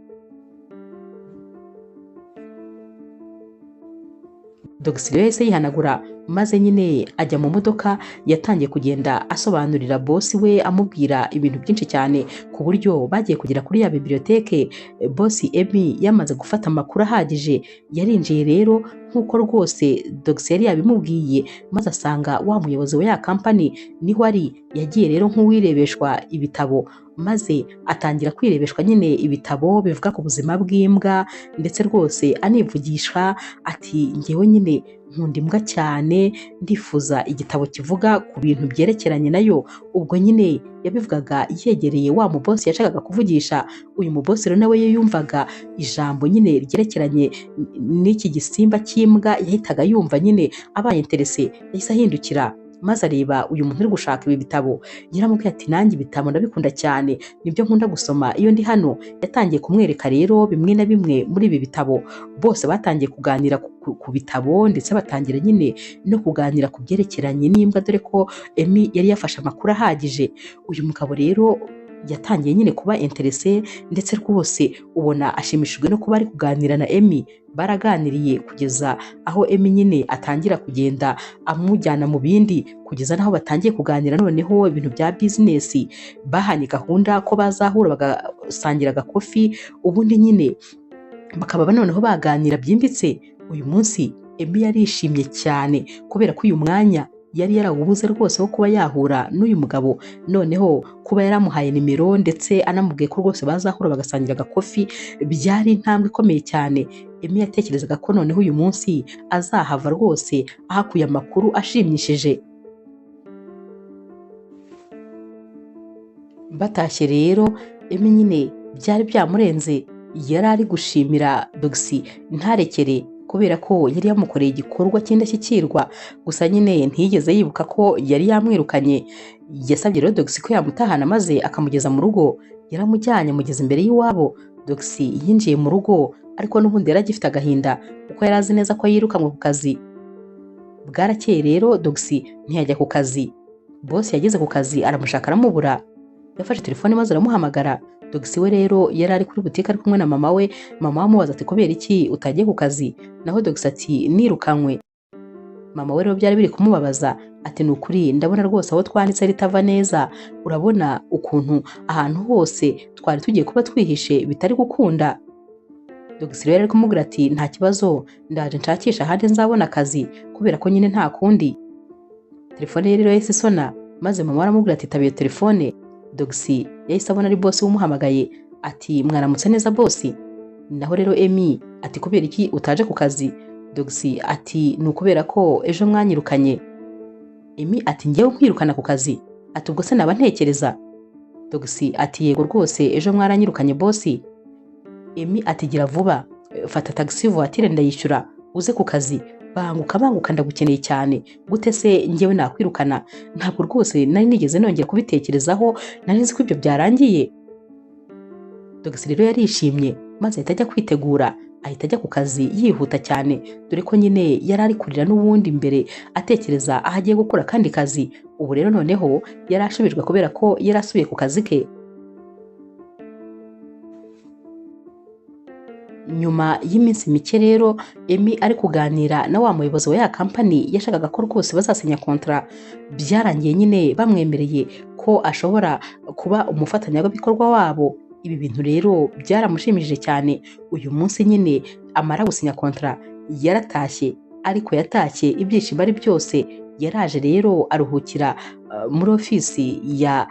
Dogisi rero yahise yihanagura maze nyine ajya mu modoka. Yatangiye kugenda asobanurira bosi we, amubwira ibintu byinshi cyane, ku buryo bagiye kugera kuri ya biblioteke bosi Emi yamaze gufata amakuru ahagije. Yarinjiye rero nk'uko rwose Dogisi yari yabimubwiye, maze asanga wa muyobozi wa ya kampani niho ari. Yagiye rero nk'uwirebeshwa ibitabo, maze atangira kwirebeshwa nyine ibitabo bivuga ku buzima bw'imbwa, ndetse rwose anivugisha ati ngewe nyine nkunda imbwa cyane, ndifuza igitabo kivuga ku bintu byerekeranye nayo. Ubwo nyine yabivugaga yegereye wa mubosi yashakaga kuvugisha. Uyu mubosi rero nawe yumvaga ijambo nyine ryerekeranye n'iki gisimba cy'imbwa, yahitaga yumva nyine abaye interese. Yahise ahindukira maze areba uyu muntu uri gushaka ibi bitabo. Yaramubwiye ati nanjye ibitabo ndabikunda cyane, nibyo nkunda gusoma iyo ndi hano. Yatangiye kumwereka rero bimwe na bimwe muri ibi bitabo. Bose batangiye kuganira ku bitabo, ndetse batangira nyine no kuganira ku byerekeranye n'imbwa, dore ko Emi yari yafashe amakuru ahagije. Uyu mugabo rero yatangiye nyine kuba interese, ndetse rwose ubona ashimishijwe no kuba ari kuganira na Emi. Baraganiriye kugeza aho Emi nyine atangira kugenda amujyana mu bindi, kugeza n'aho batangiye kuganira noneho ibintu bya bizinesi. Bahanye gahunda ko bazahura bagasangira agakofi, ubundi nyine bakaba noneho baganira byimbitse. Uyu munsi Emi yarishimye cyane kubera ko uyu mwanya yari yarawubuze rwose wo kuba yahura n'uyu mugabo. Noneho kuba yaramuhaye nimero ndetse anamubwiye ko rwose bazahura bagasangira agakofi, byari intambwe ikomeye cyane. Emi yatekerezaga ko noneho uyu munsi azahava rwose ahakuye amakuru ashimishije. Batashye rero Emi nyine byari byamurenze, yari ari gushimira Dogisi ntarekere kubera ko yari yamukoreye igikorwa cy'indashyikirwa. Gusa nyine ntiyigeze yibuka ko yari yamwirukanye. Yasabye rero Dogisi ko yamutahana maze akamugeza mu rugo. Yaramujyanye amugeza imbere y'iwabo. Dogisi yinjiye mu rugo, ariko n'ubundi yari agifite agahinda kuko yari azi neza ko yirukanwe ku kazi. Bwarakeye rero Dogisi ntiyajya ku kazi. Bosi yageze ku kazi aramushaka aramubura. Yafashe telefone maze aramuhamagara. Dogisi we rero yari ari kuri butike ari kumwe na mama we. Mama we amubaza ati kubera iki utagiye ku kazi? Naho Dogisi ati nirukankwe. Mama we rero byari biri kumubabaza ati ni ukuri ndabona rwose aho twanditse ritava neza, urabona ukuntu ahantu hose twari tugiye kuba twihishe bitari gukunda. Dogisi rero ari kumubwira ati nta kibazo, ndaje nshakisha ahandi nzabona akazi kubera ko nyine nta kundi. Telefone ye rero yahise isona, maze mama aramubwira ati tabiye telefone. Dogisi yahise abona ari bosi umuhamagaye ati mwaramutse neza bosi. Naho rero Emi ati kubera iki utaje ku kazi? Dogisi ati ni ukubera ko ejo mwanyirukanye. Emi ati ngewe nkwirukana ku kazi? Ati ubwo se naba ntekereza? Dogisi ati yego rwose ejo mwaranyirukanye bosi. Emi ati gira vuba, fata taxi voiture ndayishyura uze ku kazi, banguka banguka ndagukeneye cyane. Gute se ngewe nakwirukana? Ntabwo rwose nari nigeze nongera kubitekerezaho, nari nzi ko ibyo byarangiye. Dogisi rero yarishimye maze ahita ajya kwitegura, ahita ajya ku kazi yihuta cyane, dore ko nyine yari ari kurira n'ubundi mbere atekereza aho agiye gukora akandi kazi. Ubu rero noneho yari ashubijwe kubera ko yari asubiye ku kazi ke. Nyuma y'iminsi mike rero Emi ari kuganira na wa muyobozi wa ya kampani yashakaga ko rwose bazasinya kontra. Byarangiye nyine bamwemereye ko ashobora kuba umufatanyabikorwa wabo. Ibi bintu rero byaramushimishije cyane. Uyu munsi nyine amara gusinya kontra yaratashye, ariko yatashye ibyishimo ari byose. Yaraje rero aruhukira muri ofisi ya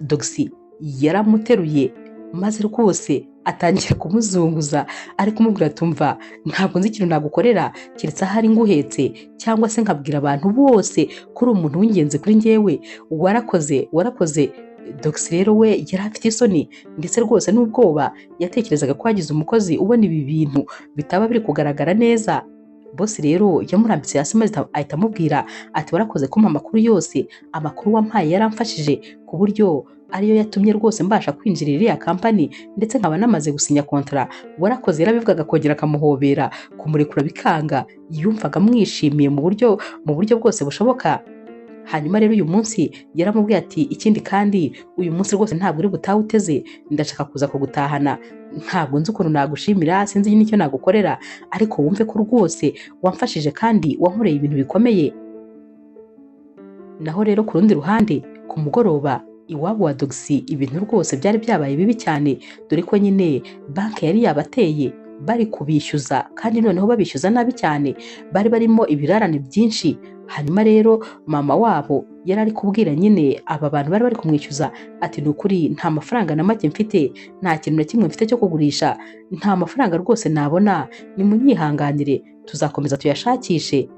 Dogisi, yaramuteruye maze rwose atangira kumuzunguza ari kumubwira ati umva ntabwo nzi ikintu nagukorera keretse ahari nguhetse, cyangwa se nkabwira abantu bose ko uri umuntu w'ingenzi kuri njyewe, warakoze warakoze. Dogisi rero we yari afite isoni ndetse rwose n'ubwoba, yatekerezaga ko hagize umukozi ubona ibi bintu bitaba biri kugaragara neza. Bosi rero yamurambitse hasi maze ahita amubwira ati warakoze kumpa amakuru yose, amakuru wampaye yaramfashije ku buryo ariyo yatumye rwose mbasha kwinjira iriya kampani ndetse nkaba namaze gusinya kontara. Warakoze. Yarabivugaga akongera akamuhobera, kumurekura bikanga, yumvaga amwishimiye mu buryo bwose bushoboka. Hanyuma rero uyu munsi yaramubwiye ati ikindi kandi uyu munsi rwose ntabwo uri butahe uteze, ndashaka kuza kugutahana. Ntabwo nzi ukuntu nagushimira, sinzi n'icyo nagukorera, ariko wumve ko rwose wamfashije kandi wankoreye ibintu bikomeye. Naho rero ku rundi ruhande, ku mugoroba iwabo wa Dogisi ibintu rwose byari byabaye bibi cyane, dore ko nyine banki yari yabateye bari kubishyuza, kandi noneho babishyuza nabi cyane, bari barimo ibirarane byinshi. Hanyuma rero mama wabo yari ari kubwira nyine aba bantu bari bari kumwishyuza ati ni ukuri nta mafaranga na make mfite, nta kintu na kimwe mfite cyo kugurisha, nta mafaranga rwose nabona, nimunyihanganire tuzakomeza tuyashakishe.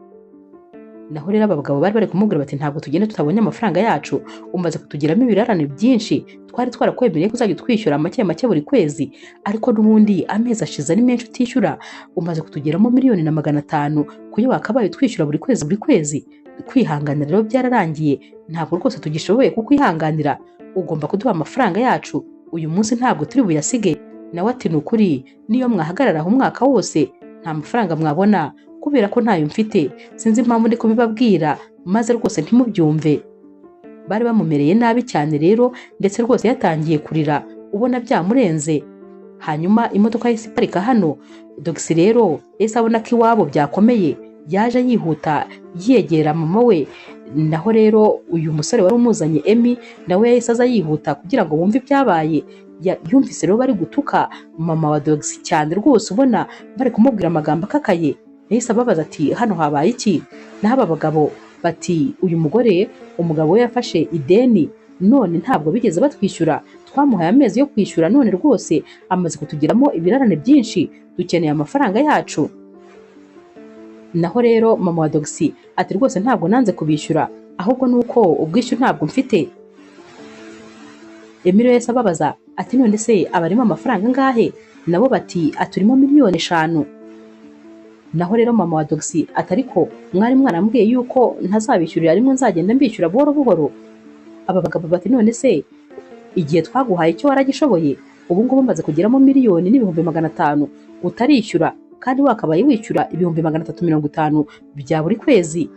Naho rero aba bagabo bari bari kumubwira bati ntabwo tugenda tutabonye amafaranga yacu, umaze kutugiramo ibirarane byinshi, twari twarakwemereye ko uzajya utwishyura make make buri kwezi, ariko n'ubundi amezi ashize ari menshi utishyura, umaze kutugeramo 1,500,000 kuyo wakabaye utwishyura buri kwezi buri kwezi. Kwihangana rero byararangiye, ntabwo rwose tugishoboye kukwihanganira, ugomba kuduha amafaranga yacu uyu munsi, ntabwo turi buyasige. Nawe ati ni ukuri niyo mwahagarara aho umwaka wose nta mafaranga mwabona kubera ko ntayo mfite, sinzi impamvu ndi kubibabwira maze rwose ntimubyumve. Bari bamumereye nabi cyane rero, ndetse rwose yatangiye kurira ubona byamurenze. Hanyuma imodoka yahise iparika hano. Dogisi rero yahise abona ko iwabo byakomeye, yaje yihuta yegera mama we. Naho rero uyu musore wari umuzanye Emi nawe yahise aza yihuta kugira ngo bumve ibyabaye. Yumvise rero bari gutuka mama wa Dogisi cyane rwose, ubona bari kumubwira amagambo akakaye. Yahise ababaza ati hano habaye iki? Naho aba bagabo bati uyu mugore umugabo we yafashe ideni none ntabwo bigeze batwishyura, twamuhaye amezi yo kwishyura none rwose amaze kutugiramo ibirarane byinshi, dukeneye amafaranga yacu. Naho rero mama wa Dogisi ati rwose ntabwo nanze kubishyura, ahubwo ni uko ubwishyu ntabwo mfite. Emilio yahise ababaza ati none se abarimo amafaranga angahe? Nabo bati aturimo 5 miliyoni. Naho rero mama wa Dogisi ati ariko mwari mwarambwiye yuko ntazabishyurira rimwe, nzagenda mbishyura buhoro buhoro. Aba bagabo bati none se igihe twaguhaye icyo waragishoboye? Ubu ngubu umaze kugeramo 1,500,000 utarishyura, kandi wakabaye wishyura 350,000 bya buri kwezi.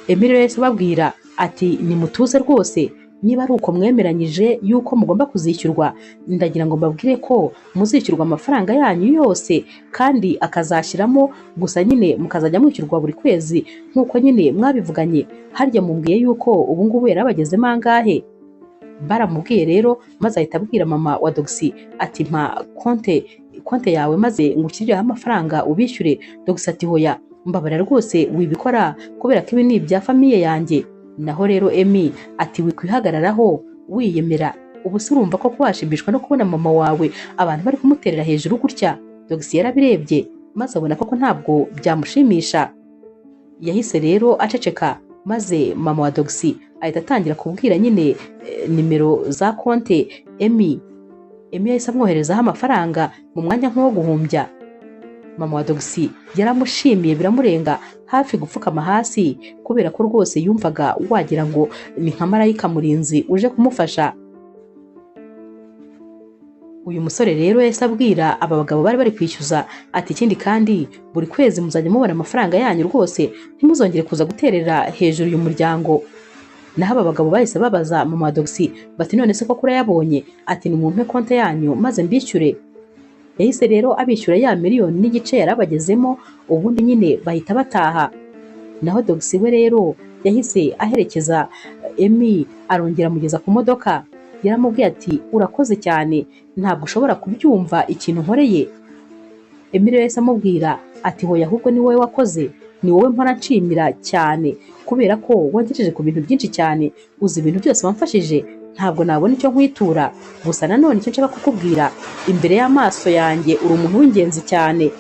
Emilio yahise ababwira ati nimutuze rwose, niba ari uko mwemeranyije yuko mugomba kuzishyurwa, ndagira ngo mbabwire ko muzishyurwa amafaranga yanyu yose kandi akazashyiramo, gusa nyine mukazajya mwishyurwa buri kwezi nk'uko nyine mwabivuganye. Harya mumbwiye yuko ubu ngubu yari abagezemo angahe? Baramubwiye rero, maze ahita abwira mama wa Dogisi ati mpa konte yawe maze ngushyirireho amafaranga ubishyure. Dogisi ati hoya, mbabarira rwose wibikora kubera ko ibi ni ibya famille yanjye. Naho rero Emi ati wikwihagararaho wiyemera, ubu se urumva ko washimishwa no kubona mama wawe abantu bari kumuterera hejuru gutya? Dogisi yarabirebye maze abona koko ntabwo byamushimisha. Yahise rero aceceka, maze mama wa Dogisi ahita atangira kubwira nyine nimero za konte Emi. Emi yahise amwoherezaho amafaranga mu mwanya nk'uwo guhumbya. Mama wa Dogisi yaramushimiye biramurenga, hafi gupfukama hasi, kubera ko rwose yumvaga wagira ngo ni nka marayika murinzi uje kumufasha. Uyu musore rero yahise abwira aba bagabo bari bari kwishyuza ati ikindi kandi buri kwezi muzajya mubona amafaranga yanyu rwose, ntimuzongere kuza guterera hejuru uyu muryango. Naho aba bagabo bahise babaza mama wa Dogisi bati none se koko urayabonye? Ati nimumpe konte yanyu maze mbishyure. Yahise rero abishyura ya 1.5 miliyoni yari abagezemo, ubundi nyine bahita bataha. Naho Dogisi we rero yahise aherekeza Emi, arongera amugeza ku modoka. Yaramubwiye ati urakoze cyane, ntabwo ushobora kubyumva ikintu nkoreye. Emi rero yahise amubwira ati hoya, ahubwo ni wowe wakoze, ni wowe mpora nshimira cyane kubera ko wangejeje ku bintu byinshi cyane, uzi ibintu byose wamfashije, ntabwo nabona icyo nkwitura. Gusa nanone icyo nshaka kukubwira, imbere y'amaso yanjye uri umuntu w'ingenzi cyane.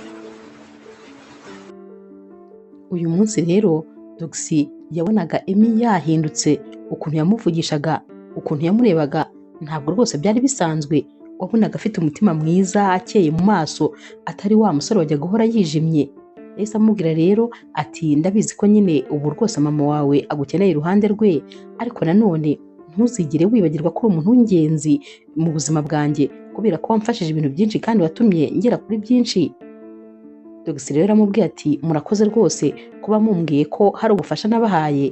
Uyu munsi rero Dogisi yabonaga Emi yahindutse, ukuntu yamuvugishaga, ukuntu yamurebaga, ntabwo rwose byari bisanzwe. Wabonaga afite umutima mwiza, akeye mu maso, atari wa musore wajya guhora yijimye. Yahise amubwira rero ati ndabizi ko nyine ubu rwose mama wawe agukeneye iruhande rwe, ariko nanone ntuzigere wibagirwa ko uri umuntu w'ingenzi mu buzima bwanjye, kubera ko wamfashije ibintu byinshi kandi watumye ngera kuri byinshi. Dogisi rero aramubwiye ati murakoze rwose kuba mumbwiye ko hari ubufasha nabahaye,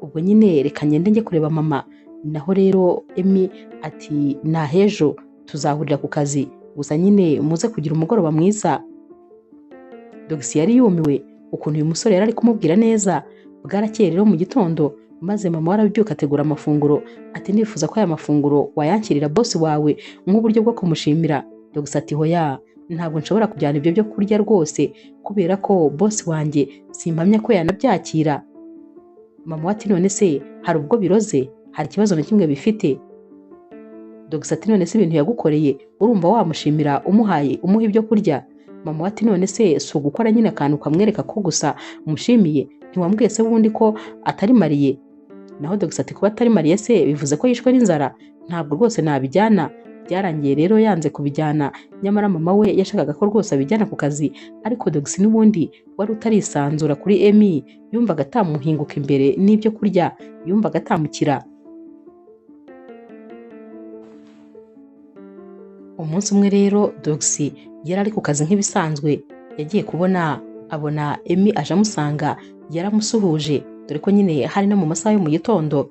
ubwo nyine reka ngende njye kureba mama. Naho rero Emi ati nahejo tuzahurira ku kazi, gusa nyine muze kugira umugoroba mwiza. Dogisi yari yumiwe ukuntu uyu musore yari ari kumubwira neza. Bwarakeye rero mu gitondo, maze mama warabyuka ategura amafunguro, ati nifuza ko aya mafunguro wayankirira bosi wawe nk'uburyo bwo kumushimira. Dogisi ati hoya, ntabwo nshobora kujyana ibyo byo kurya rwose, kubera ko bosi wanjye simpamya ko yanabyakira. Mama ati none se hari ubwo biroze, hari ikibazo na kimwe bifite? Dogisi ati none se ibintu yagukoreye urumva wamushimira umuhaye umuha ibyo kurya? Mama ati none se si ugukora nyine akantu kamwereka ko gusa umushimiye, ntiwambwiye se bundi ko atari mariye? Naho Dogisi ati kuba atari mariye se bivuze ko yishwe n'inzara? Ntabwo rwose nabijyana. Byarangiye rero yanze kubijyana, nyamara mama we yashakaga ko rwose abijyana ku kazi, ariko Dogisi n'ubundi wari utarisanzura kuri Emi, yumvaga atamuhinguka imbere n'ibyo kurya, yumvaga atamukira. Umunsi umwe rero Dogisi yari ari ku kazi nk'ibisanzwe, yagiye kubona abona Emi aje amusanga, yaramusuhuje dore ko nyine hari no mu masaha yo mu gitondo,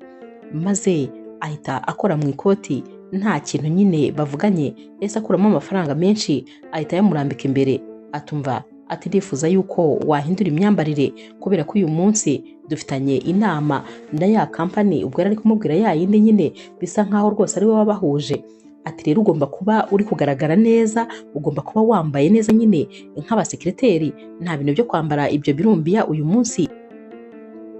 maze ahita akora mu ikoti nta kintu nyine bavuganye, yahise akuramo amafaranga menshi ahita yamurambika imbere, atumva ati ndifuza yuko wahindura imyambarire kubera ko uyu munsi dufitanye inama na ya kampani. Ubwo yari ari kumubwira ya yindi nyine bisa nkaho rwose ari we wabahuje. Ati rero ugomba kuba uri kugaragara neza, ugomba kuba wambaye neza nyine nk'abasekreteri, nta bintu byo kwambara ibyo birumbiya uyu munsi.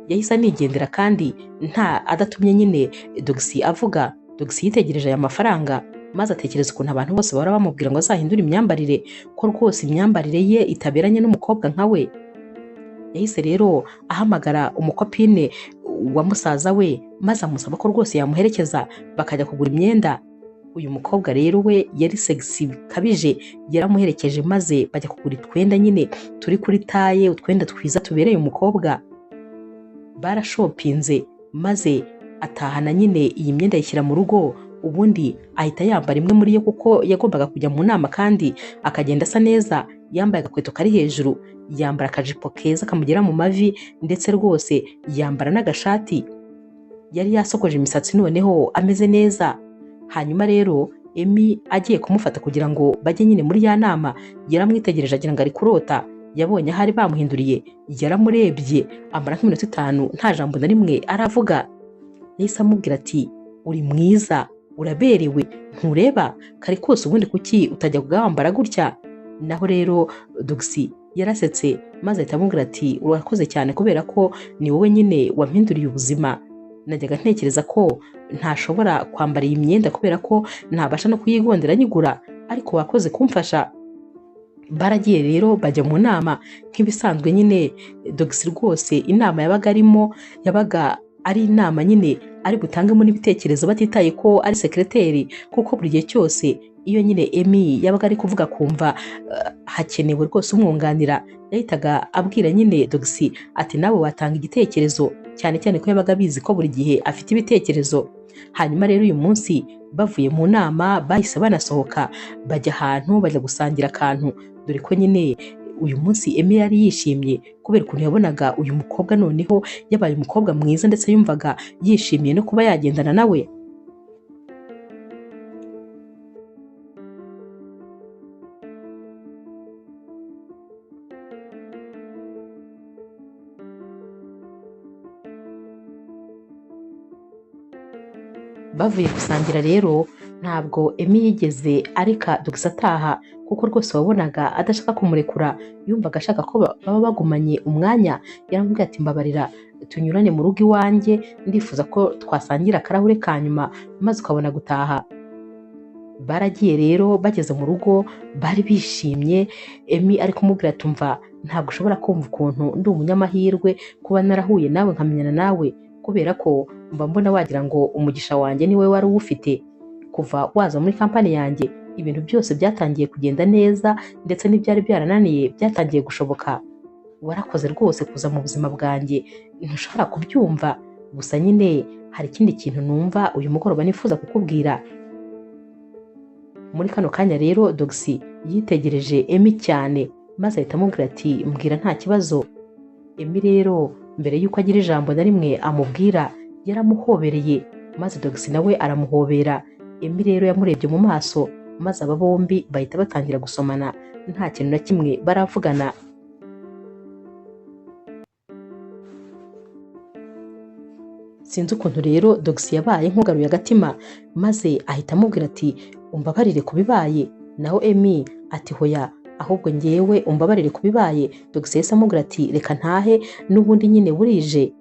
Yahise anigendera kandi nta adatumye nyine Dogisi avuga. Dogisi yitegereje aya mafaranga maze atekereza ukuntu abantu bose bahora bamubwira ngo azahindure imyambarire, ko rwose imyambarire ye itaberanye n'umukobwa nka we. Yahise rero ahamagara umukopine wa musaza we maze amusaba ko rwose yamuherekeza bakajya kugura imyenda. Uyu mukobwa rero we yari sexy bikabije, yaramuherekeje maze bajya kugura utwenda nyine turi kuri taye, utwenda twiza tubereye umukobwa. Barashopinze maze atahana nyine iyi myenda ayishyira mu rugo, ubundi ahita yambara imwe muri yo kuko yagombaga kujya mu nama kandi akagenda asa neza, yambaye agakweto kari hejuru, yambara akajipo keza kamugera mu mavi, ndetse rwose yambara n'agashati. Yari yasokoje imisatsi noneho ameze neza. Hanyuma rero Emi agiye kumufata kugira ngo bajye nyine muri ya nama, yaramwitegereje agira ngo ari kurota, yabonye ahari bamuhinduriye, yaramurebye amara nk'iminota 5 nta jambo na rimwe aravuga. Yahise amubwira ati uri mwiza, uraberewe, ntureba kare kose ubundi kuki utajya wambara gutya? Naho rero Dogisi yarasetse maze ahita amubwira ati urakoze cyane kubera ko ni wowe nyine wampinduriye ubuzima. Najyaga ntekereza ko ntashobora kwambara iyi myenda kubera ko ntabasha no kuyigondera nyigura, ariko wakoze kumfasha. Baragiye rero bajya mu nama nk'ibisanzwe nyine. Dogisi rwose inama yabaga arimo yabaga ari inama nyine ari butangemo n'ibitekerezo batitaye ko ari sekreteri, kuko buri gihe cyose iyo nyine Emi yabaga ari kuvuga kumva hakenewe rwose umwunganira, yahitaga abwira nyine Dogisi ati nawe watanga igitekerezo, cyane cyane ko yabaga abizi ko buri gihe afite ibitekerezo. Hanyuma rero uyu munsi bavuye mu nama bahise banasohoka bajya ahantu bajya gusangira akantu, dore ko nyine uyu munsi Emi yari yishimye kubera ukuntu yabonaga uyu mukobwa noneho yabaye umukobwa mwiza, ndetse yumvaga yishimiye no kuba yagendana nawe. Bavuye gusangira rero ntabwo Emi yigeze areka Dogisi ataha, kuko rwose wabonaga adashaka kumurekura, yumvaga ashaka ko baba bagumanye umwanya. Yaramubwiye ati mbabarira tunyurane mu rugo iwanjye, ndifuza ko twasangira akarahure ka nyuma maze ukabona gutaha. Baragiye rero bageze mu rugo bari bishimye, Emi ari kumubwira ati umva ntabwo ushobora kumva ukuntu ndi umunyamahirwe kuba narahuye nawe nkamenyana nawe, kubera ko mba mbona wagira ngo umugisha wanjye niwe wari uwufite. Kuva waza muri kampani yanjye Ibintu byose byatangiye kugenda neza, ndetse n'ibyari byarananiye byatangiye gushoboka. Warakoze rwose kuza mu buzima bwanjye, ntushobora kubyumva. Gusa nyine hari ikindi kintu numva uyu mugoroba nifuza kukubwira. Muri kano kanya rero Dogisi yitegereje Emi cyane, maze ahita amubwira ati mbwira nta kibazo. Emi rero mbere y'uko agira ijambo na rimwe amubwira, yaramuhobereye, maze Dogisi nawe aramuhobera. Emi rero yamurebye mu maso, maze aba bombi bahita batangira gusomana, nta kintu na kimwe baravugana. Sinzi ukuntu rero Dogisi yabaye nk'ugaruye agatima, maze ahita amubwira ati umbabarire ku bibaye. Naho Emi ati hoya, ahubwo ngewe umbabarire ku bibaye. Dogisi yahise amubwira ati reka ntahe n'ubundi nyine burije.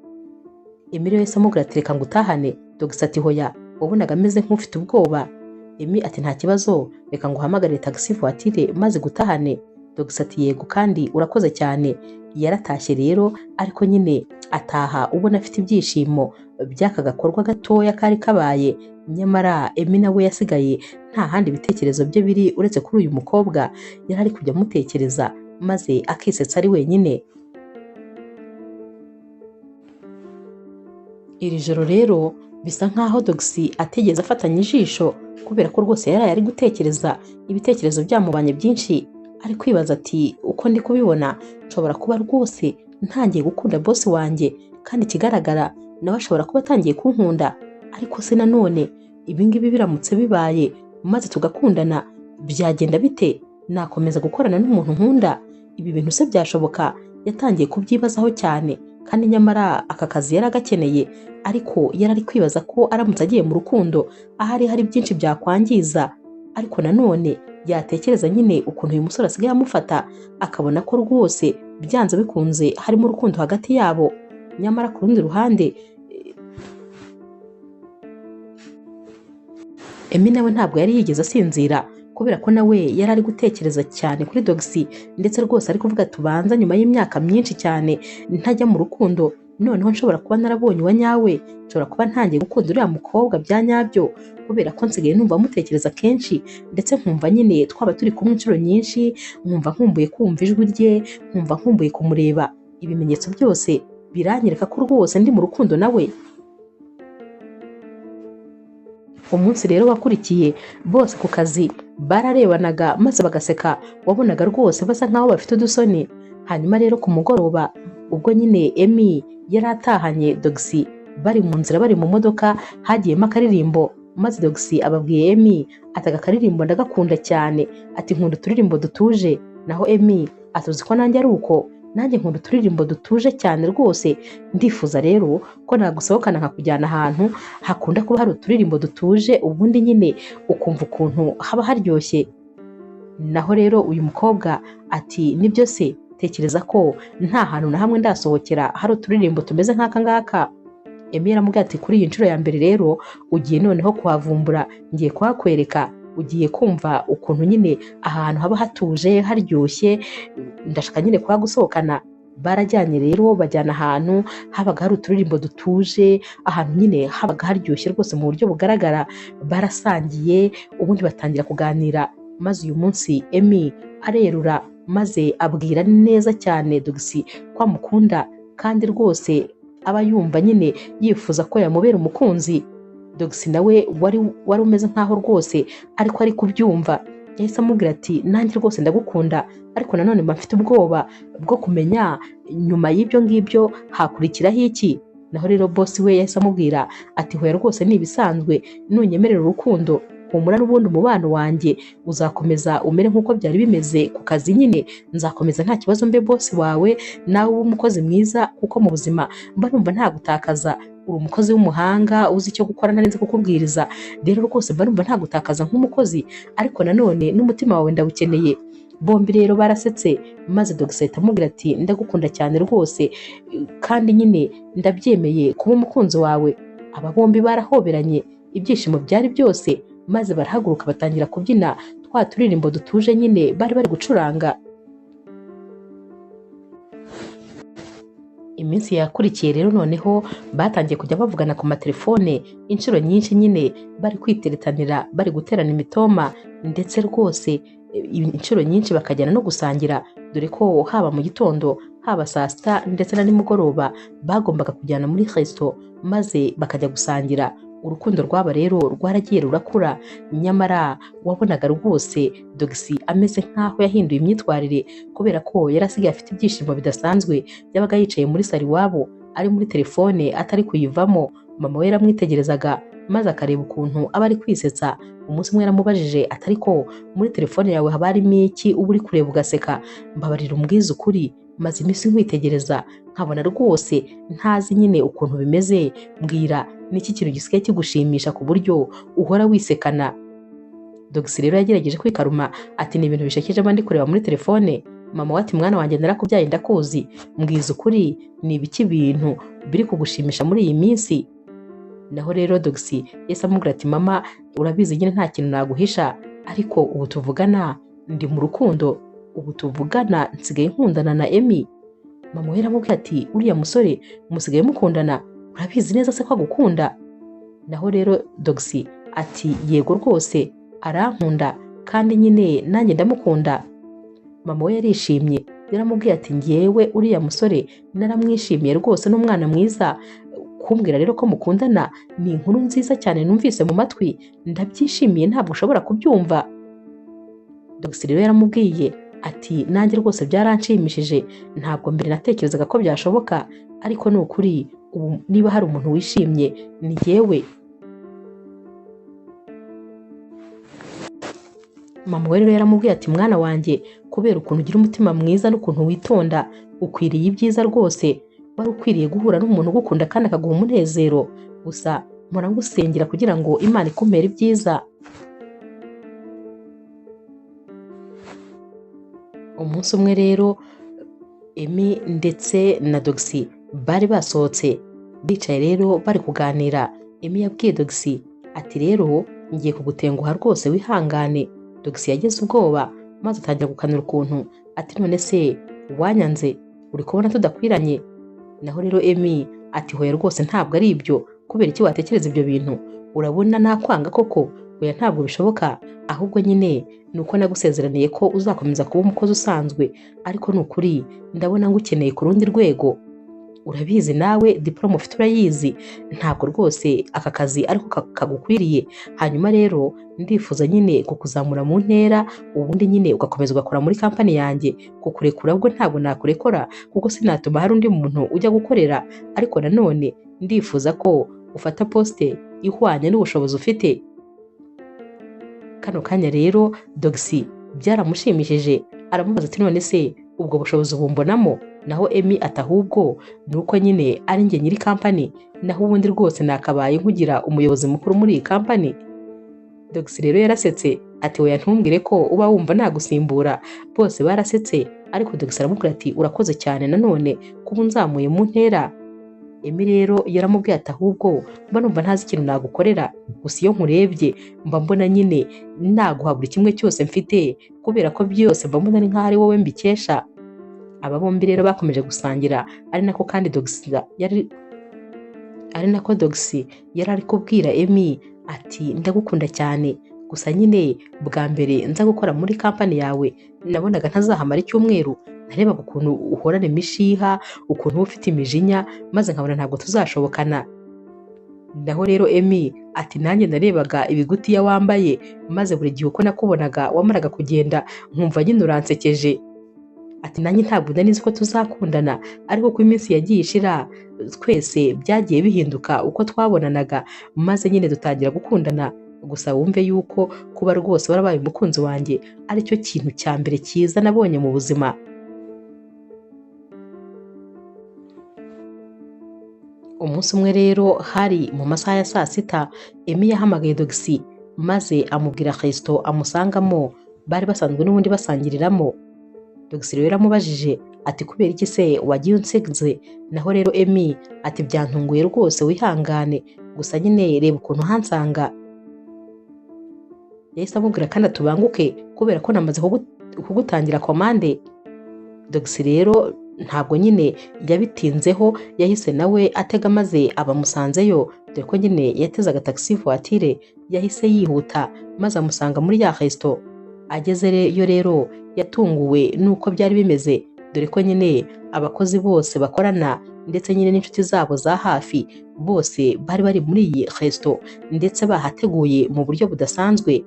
Emi rero yahise amubwira ati reka ngutahane. Dogisi ati hoya, wabonaga ameze nk'ufite ubwoba. Emi ati nta kibazo, reka nguhamagarire taxi voiture maze gutahane. Dogisi ati yego kandi urakoze cyane. Yaratashye rero, ariko nyine ataha ubona afite ibyishimo by'aka gakorwa gatoya kari kabaye. Nyamara Emi nawe yasigaye nta handi ibitekerezo bye biri uretse kuri uyu mukobwa yari ari kujya amutekereza, maze akisetsa ari wenyine. Iri joro rero bisa nkaho Dogisi atigeze afatanya ijisho, kubera ko rwose yaraye ari gutekereza, ibitekerezo byamubanye byinshi. Ari kwibaza ati uko ndi kubibona nshobora kuba rwose ntangiye gukunda boss wanjye, kandi ikigaragara nawe ashobora kuba atangiye kunkunda. Ariko se nanone ibi ngibi biramutse bibaye maze tugakundana byagenda bite? Nakomeza gukorana n'umuntu nkunda? Ibi bintu se byashoboka? Yatangiye kubyibazaho cyane, kandi nyamara aka kazi yari agakeneye, ariko yari ari kwibaza ko aramutse agiye mu rukundo ahari hari byinshi byakwangiza. Ariko nanone yatekereza nyine ukuntu uyu musore asigaye amufata, akabona ko rwose byanze bikunze harimo urukundo hagati yabo. Nyamara ku rundi ruhande Emi nawe ntabwo yari yigeze asinzira, kubera ko nawe yari ari gutekereza cyane kuri Dogisi, ndetse rwose ari kuvuga tubanza nyuma y'imyaka myinshi cyane ntajya mu rukundo, noneho nshobora kuba narabonye uwa nyawe, nshobora kuba ntangiye gukunda uriya mukobwa bya nyabyo, kubera ko nsigaye numva amutekereza kenshi, ndetse nkumva nyine twaba turi kumwe inshuro nyinshi, nkumva nkumbuye kumva ijwi rye, nkumva nkumbuye kumureba. Ibimenyetso byose biranyereka ko rwose ndi mu rukundo nawe. Umunsi rero wakurikiye bose ku kazi bararebanaga maze bagaseka, wabonaga rwose basa nkaho bafite udusoni. Hanyuma rero ku mugoroba ubwo nyine Emi yari atahanye Dogisi, bari mu nzira bari mu modoka, hagiyemo akaririmbo, maze Dogisi ababwiye Emi ati aka karirimbo ndagakunda cyane, ati nkunda uturirimbo dutuje. Naho Emi atuzi ko nanjye ari uko, nanjye nkunda uturirimbo dutuje cyane rwose, ndifuza rero ko nagusohokana nkakujyana ahantu hakunda kuba hari uturirimbo dutuje, ubundi nyine ukumva ukuntu haba haryoshye. Naho rero uyu mukobwa ati nibyo se, tekereza ko nta hantu na hamwe ndasohokera hari uturirimbo tumeze nk'aka ngaka. Emi yaramubwiye ati kuri iyi nshuro ya mbere rero ugiye noneho kuhavumbura, ngiye kuhakwereka, ugiye kumva ukuntu nyine ahantu haba hatuje haryoshye, ndashaka nyine kuhagusohokana. Barajyanye rero bajyana ahantu habaga hari uturirimbo dutuje, ahantu nyine habaga haryoshye rwose mu buryo bugaragara. Barasangiye ubundi batangira kuganira, maze uyu munsi Emi arerura maze abwira neza cyane Dogisi ko amukunda, kandi rwose aba yumva nyine yifuza ko yamubera umukunzi. Dogisi nawe wari umeze nkaho rwose ariko ari kubyumva, yahise amubwira ati nanjye rwose ndagukunda, ariko nanone mba mfite ubwoba bwo kumenya nyuma y'ibyo ngibyo hakurikiraho iki. Naho rero boss we yahise amubwira ati hoya rwose ni ibisanzwe, nunyemerera urukundo humura n'ubundi umubano wanjye uzakomeza umere nk'uko byari bimeze ku kazi nyine, nzakomeza nta kibazo mbe boss wawe, nawe ube umukozi mwiza, kuko mu buzima mba numva ntagutakaza, uri umukozi w'umuhanga uzi icyo gukora ntarenze kukubwiriza, rero rwose mba numva ntagutakaza nk'umukozi, ariko nanone n'umutima wawe ndawukeneye. Bombi rero barasetse, maze Dogisi ahita amubwira ati ndagukunda cyane rwose, kandi nyine ndabyemeye kuba umukunzi wawe. Aba bombi barahoberanye, ibyishimo byari byose, maze barahaguruka batangira kubyina twa turirimbo dutuje nyine bari bari gucuranga. Iminsi yakurikiye rero noneho batangiye kujya bavugana ku matelefone inshuro nyinshi nyine bari kwiteretanira, bari guterana imitoma, Ndetse rwose inshuro nyinshi bakajyana no gusangira, dore ko haba mu gitondo, haba saa sita ndetse na nimugoroba bagombaga kujyana muri resto maze bakajya gusangira. Urukundo rwaba rero rwaragiye rurakura, nyamara wabonaga rwose Dogisi ameze nk'aho yahinduye imyitwarire, kubera ko yari asigaye afite ibyishimo bidasanzwe. Yabaga yicaye muri salo iwabo ari muri telefone atari kuyivamo. Mama we yaramwitegerezaga maze akareba ukuntu aba ari kwisetsa. Umunsi umwe yaramubajije ati ariko muri telefone yawe haba harimo iki uba uri kureba ugaseka? Mbabarira umbwize ukuri, maze iminsi nkwitegereza nkabona rwose ntazi nyine ukuntu bimeze, mbwira niki kintu gisigaye kigushimisha ku buryo uhora wisekana? Dogisi rero yagerageje kwikaruma ati ni ibintu bishekeje mba ndi kureba muri telefone. Mama we ati mwana wanjye narakubyaye ndakuzi, mbwiza ukuri ni ibiki bintu biri kugushimisha muri iyi minsi? Naho rero Dogisi yahise amubwira ati mama urabizi nyine nta kintu naguhisha, ariko ubu tuvugana ndi mu rukundo, ubu tuvugana nsigaye nkundana na Emi. Mama we yaramubwiye ati uriya musore musigaye mukundana, urabizi neza se ko agukunda? Naho rero Dogisi ati yego rwose arankunda kandi nyine nanjye ndamukunda. Mama we yarishimye, yaramubwiye ati ngewe uriya musore naramwishimiye rwose, n'umwana mwiza, kumbwira rero ko mukundana ni inkuru nziza cyane numvise mu matwi, ndabyishimiye ntabwo ushobora kubyumva. Dogisi rero yaramubwiye ati nanjye rwose byaranshimishije, ntabwo mbere natekerezaga ko byashoboka, ariko ni ukuri ubu niba hari umuntu wishimye ni jyewe. Mama we rero yaramubwiye ati mwana wanjye kubera ukuntu ugira umutima mwiza n'ukuntu witonda, ukwiriye ibyiza rwose, wari ukwiriye guhura n'umuntu ugukunda kandi akaguha umunezero, gusa mpora ngusengera kugira ngo Imana ikumpere ibyiza. Umunsi umwe rero Emi ndetse na Dogisi bari basohotse, bicaye rero bari kuganira. Emi yabwiye Dogisi ati rero ngiye kugutenguha rwose wihangane. Dogisi yagize ubwoba maze atangira gukanura ukuntu ati none se wanyanze, uri kubona tudakwiranye? Naho rero Emi ati hoya rwose ntabwo ari ibyo, kubera iki watekereza ibyo bintu? Urabona nakwanga koko? Oya ntabwo bishoboka, ahubwo nyine ni uko nagusezeraniye ko uzakomeza kuba umukozi usanzwe, ariko ni ukuri ndabona ngukeneye ku rundi rwego. Urabizi nawe diporome ufite urayizi, ntabwo rwose aka kazi ariko kagukwiriye. Hanyuma rero ndifuza nyine kukuzamura mu ntera, ubundi nyine ugakomeza ugakora muri kampani yanjye. Kukurekura bwo ntabwo nakurekora kuko sinatuma hari undi muntu ujya gukorera, ariko nanone ndifuza ko ufata posite ihwanye n'ubushobozi ufite. Kano kanya rero Dogisi byaramushimishije, aramubaza ati none se ubwo bushobozi bumbonamo? Naho Emi ati ahubwo ni uko nyine ari njye nyiri kampani, naho ubundi rwose nakabaye nkugira umuyobozi mukuru muri iyi kampani. Dogisi rero yarasetse ati oya ntumbwire ko uba wumva nagusimbura. Bose barasetse, ariko Dogisi aramubwira ati urakoze cyane nanone kuba unzamuye mu ntera. Emi rero yaramubwiye ati ahubwo mba numva ntazi ikintu nagukorera, gusa iyo nkurebye mba mbona nyine naguha buri kimwe cyose mfite, kubera ko byose mba mbona ari nk'aho ari wowe mbikesha. Aba bombi rero bakomeje gusangira, ari nako kandi Dogisi yari ari kubwira Emi ati ndagukunda cyane, gusa nyine bwa mbere nza gukora muri kampani yawe nabonaga ntazahamara icyumweru, narebaga ukuntu uhorana imishiha, ukuntu uba ufite imijinya, maze nkabona ntabwo tuzashobokana. Naho rero Emi ati nanjye narebaga ibigutiya wambaye, maze buri gihe uko nakubonaga wamaraga kugenda nkumva nyine uransekeje. Ati nanjye ntabwo nari nzi ko tuzakundana, ariko uko iminsi yagiye ishira twese byagiye bihinduka uko twabonanaga, maze nyine dutangira gukundana. Gusa wumve yuko kuba rwose warabaye umukunzi wanjye aricyo kintu cya mbere cyiza nabonye mu buzima. Umunsi umwe rero hari mu masaha ya saa sita, Emi yahamagaye Dogisi maze amubwira resto amusangamo bari basanzwe n'ubundi basangiriramo. Dogisi rero yaramubajije ati kubera iki se wagiye unsize? Naho rero Emi ati byantunguye rwose wihangane, gusa nyine reba ukuntu hansanga. Yahise amubwira kandi atubanguke kubera ko namaze kugutangira komande. Dogisi rero Ntabwo nyine yabitinzeho, yahise nawe atega maze abamusanzeyo, dore ko nyine yatezaga taxi voiture. Yahise yihuta maze amusanga muri ya resto. Agezeyo rero yatunguwe nuko byari bimeze, dore ko nyine abakozi bose bakorana ndetse nyine n'inshuti zabo za hafi bose bari bari muri iyi resto, ndetse bahateguye mu buryo budasanzwe.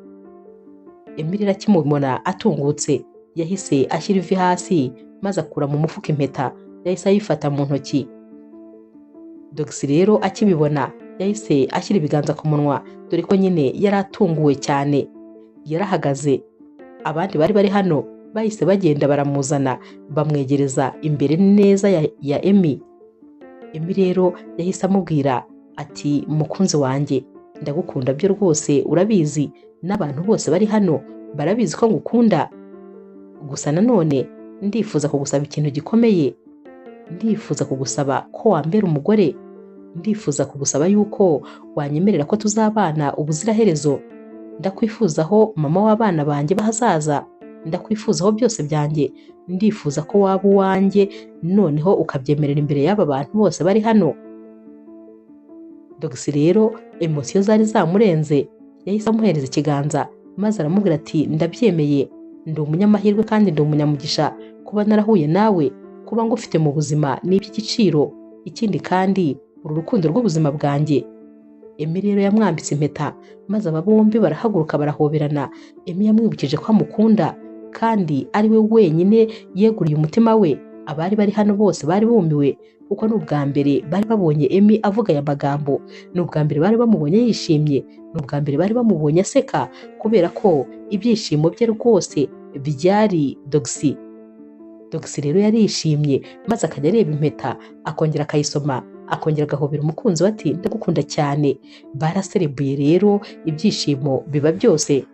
Emily akimubona atungutse yahise ashyira ivi hasi maze akura mu mufuka impeta, yahise ayifata mu ntoki. Dogisi rero akibibona yahise ashyira ibiganza ku munwa, dore ko nyine yari atunguwe cyane. Yarahagaze, abandi bari bari hano bahise bagenda baramuzana bamwegereza imbere neza ya Emmy. Emmy rero yahise amubwira ati mukunzi wanjye ndagukunda byo rwose, urabizi n'abantu bose bari hano barabizi ko ngukunda, gusa nanone ndifuza kugusaba ikintu gikomeye, ndifuza kugusaba ko wambera umugore, ndifuza kugusaba yuko wanyemerera ko tuzabana ubuziraherezo, ndakwifuzaho mama w'abana banjye bahazaza, ndakwifuzaho byose byanjye, ndifuza ko waba uwanjye noneho ukabyemerera imbere y'aba bantu bose bari hano. Dogisi rero emosiyo zari zamurenze, yahise amuhereza ikiganza maze aramubwira ati ndabyemeye, ndi umunyamahirwe kandi ndi umunyamugisha kuba narahuye nawe, kuba ngufite mu buzima ni iby'igiciro, ikindi kandi uru rukundo rw'ubuzima bwanjye. Emmy rero yamwambitse impeta maze aba bombi barahaguruka barahoberana. Emmy yamwibukije ko amukunda kandi ari we wenyine yeguriye umutima we. Abari bari hano bose bari bumiwe kuko ni ubwa mbere bari babonye Emmy avuga aya magambo, ni ubwa mbere bari bamubonye yishimye, ni ubwa mbere bari bamubonye aseka, kubera ko ibyishimo bye rwose byari Dogisi. Dogisi rero yarishimye maze akajya areba impeta akongera akayisoma, akongera agahobera umukunzi we ati ndagukunda cyane. Baraserebuye rero ibyishimo biba byose.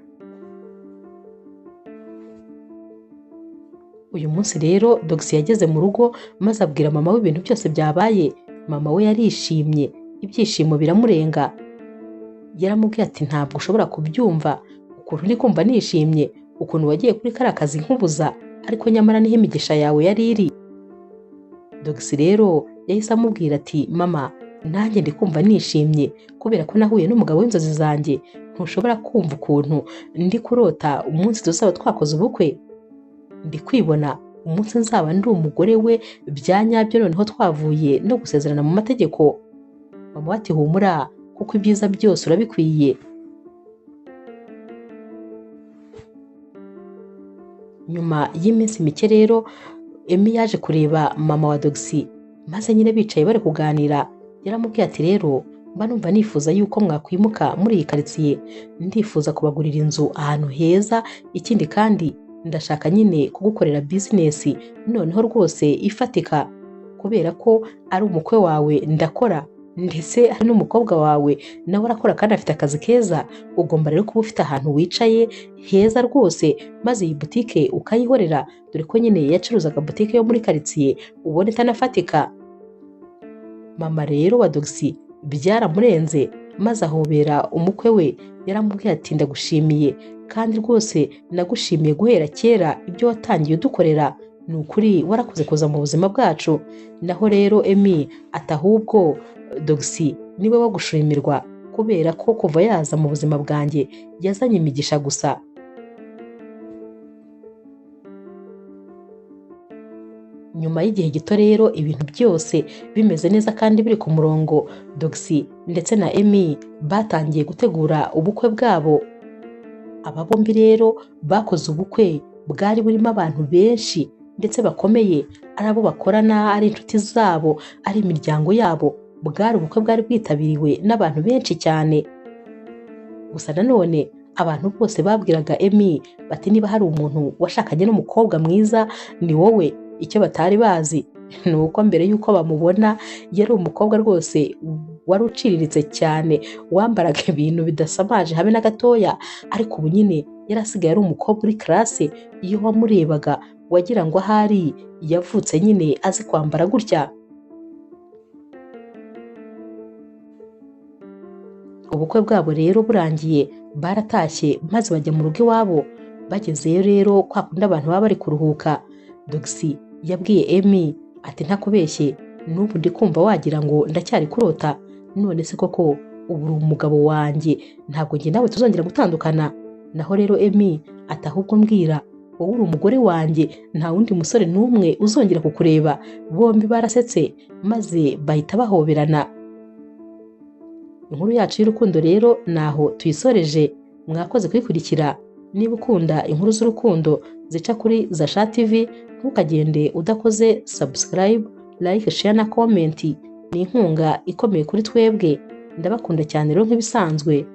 Uyu munsi rero Dogisi yageze mu rugo maze abwira mama we ibintu byose byabaye. Mama we yarishimye, ibyishimo biramurenga. Yaramubwiye ati ntabwo ushobora kubyumva ukuntu ndi kumva nishimye, ukuntu wagiye kuri kariya kazi nkubuza, ariko nyamara niho imigisha yawe yari iri. Dogisi rero yahise amubwira ati mama nanjye ndi kumva nishimye kubera ko nahuye n'umugabo w'inzozi zanjye, ntushobora kumva ukuntu ndi kurota umunsi tuzaba twakoze ubukwe, ndi kwibona umunsi nzaba ndi umugore we bya nyabyo, noneho twavuye no gusezerana mu mategeko. Mama ati humura kuko ibyiza byose urabikwiye. Nyuma y'iminsi mike rero Emmy yaje kureba mama wa Dogisi, maze nyine bicaye bari kuganira. Yaramubwiye ati rero mba numva nifuza yuko mwakwimuka muri iyi karitsiye, ndifuza kubagurira inzu ahantu heza, ikindi kandi ndashaka nyine kugukorera bizinesi noneho rwose ifatika, kubera ko ari umukwe wawe ndakora, ndetse hari n'umukobwa wawe nawe arakora kandi afite akazi keza, ugomba rero kuba ufite ahantu wicaye heza rwose, maze iyi butike ukayihorera, dore ko nyine yacuruzaga butike yo muri karitsiye ubona itanafatika. Mama rero wa Dogisi byaramurenze maze ahobera umukwe we, yaramubwiye ati ndagushimiye kandi rwose nagushimiye guhera kera ibyo watangiye udukorera, ni ukuri warakoze kuza mu buzima bwacu. Naho rero Emmy ati ahubwo Dogisi niwe wagushimirwa kubera ko kuva yaza mu buzima bwanjye yazanye imigisha gusa. Nyuma y'igihe gito rero ibintu byose bimeze neza kandi biri ku murongo, Dogisi ndetse na Emmy batangiye gutegura ubukwe bwabo. Aba bombi rero bakoze ubukwe bwari burimo abantu benshi ndetse bakomeye, ari abo bakorana, ari inshuti zabo, ari imiryango yabo. Bwari ubukwe bwari bwitabiriwe n'abantu benshi cyane. Gusa nanone abantu bose babwiraga Emmy bati niba hari umuntu washakanye n'umukobwa mwiza ni wowe. Icyo batari bazi ni uko mbere y'uko bamubona yari umukobwa rwose wari uciriritse cyane, wambaraga ibintu bidasamaje habe na gatoya, ariko ubu nyine yari asigaye ari umukobwa uri classe, iyo wamurebaga wagira ngo ahari yavutse nyine azi kwambara gutya. Ubukwe bwabo rero burangiye baratashye maze bajya mu rugo iwabo. Bagezeyo rero kwa kundi abantu baba bari kuruhuka, Dogisi yabwiye Emmy Ati ntakubeshye, n'ubu ndi kumva wagira ngo ndacyari kurota. None se koko ubu uri umugabo wanjye, ntabwo njye nawe tuzongera gutandukana? Naho rero Emi ati ahubwo mbwira, wowe uri umugore wanjye, nta wundi musore n'umwe uzongera kukureba. Bombi barasetse maze bahita bahoberana. Inkuru yacu y'urukundo rero naho tuyisoreje. Mwakoze kuyikurikira. Niba ukunda inkuru z'urukundo zica kuri Zasha TV, ntukagende udakoze subscribe, like, share na comment. Ni inkunga ikomeye kuri twebwe. Ndabakunda cyane rero nk'ibisanzwe.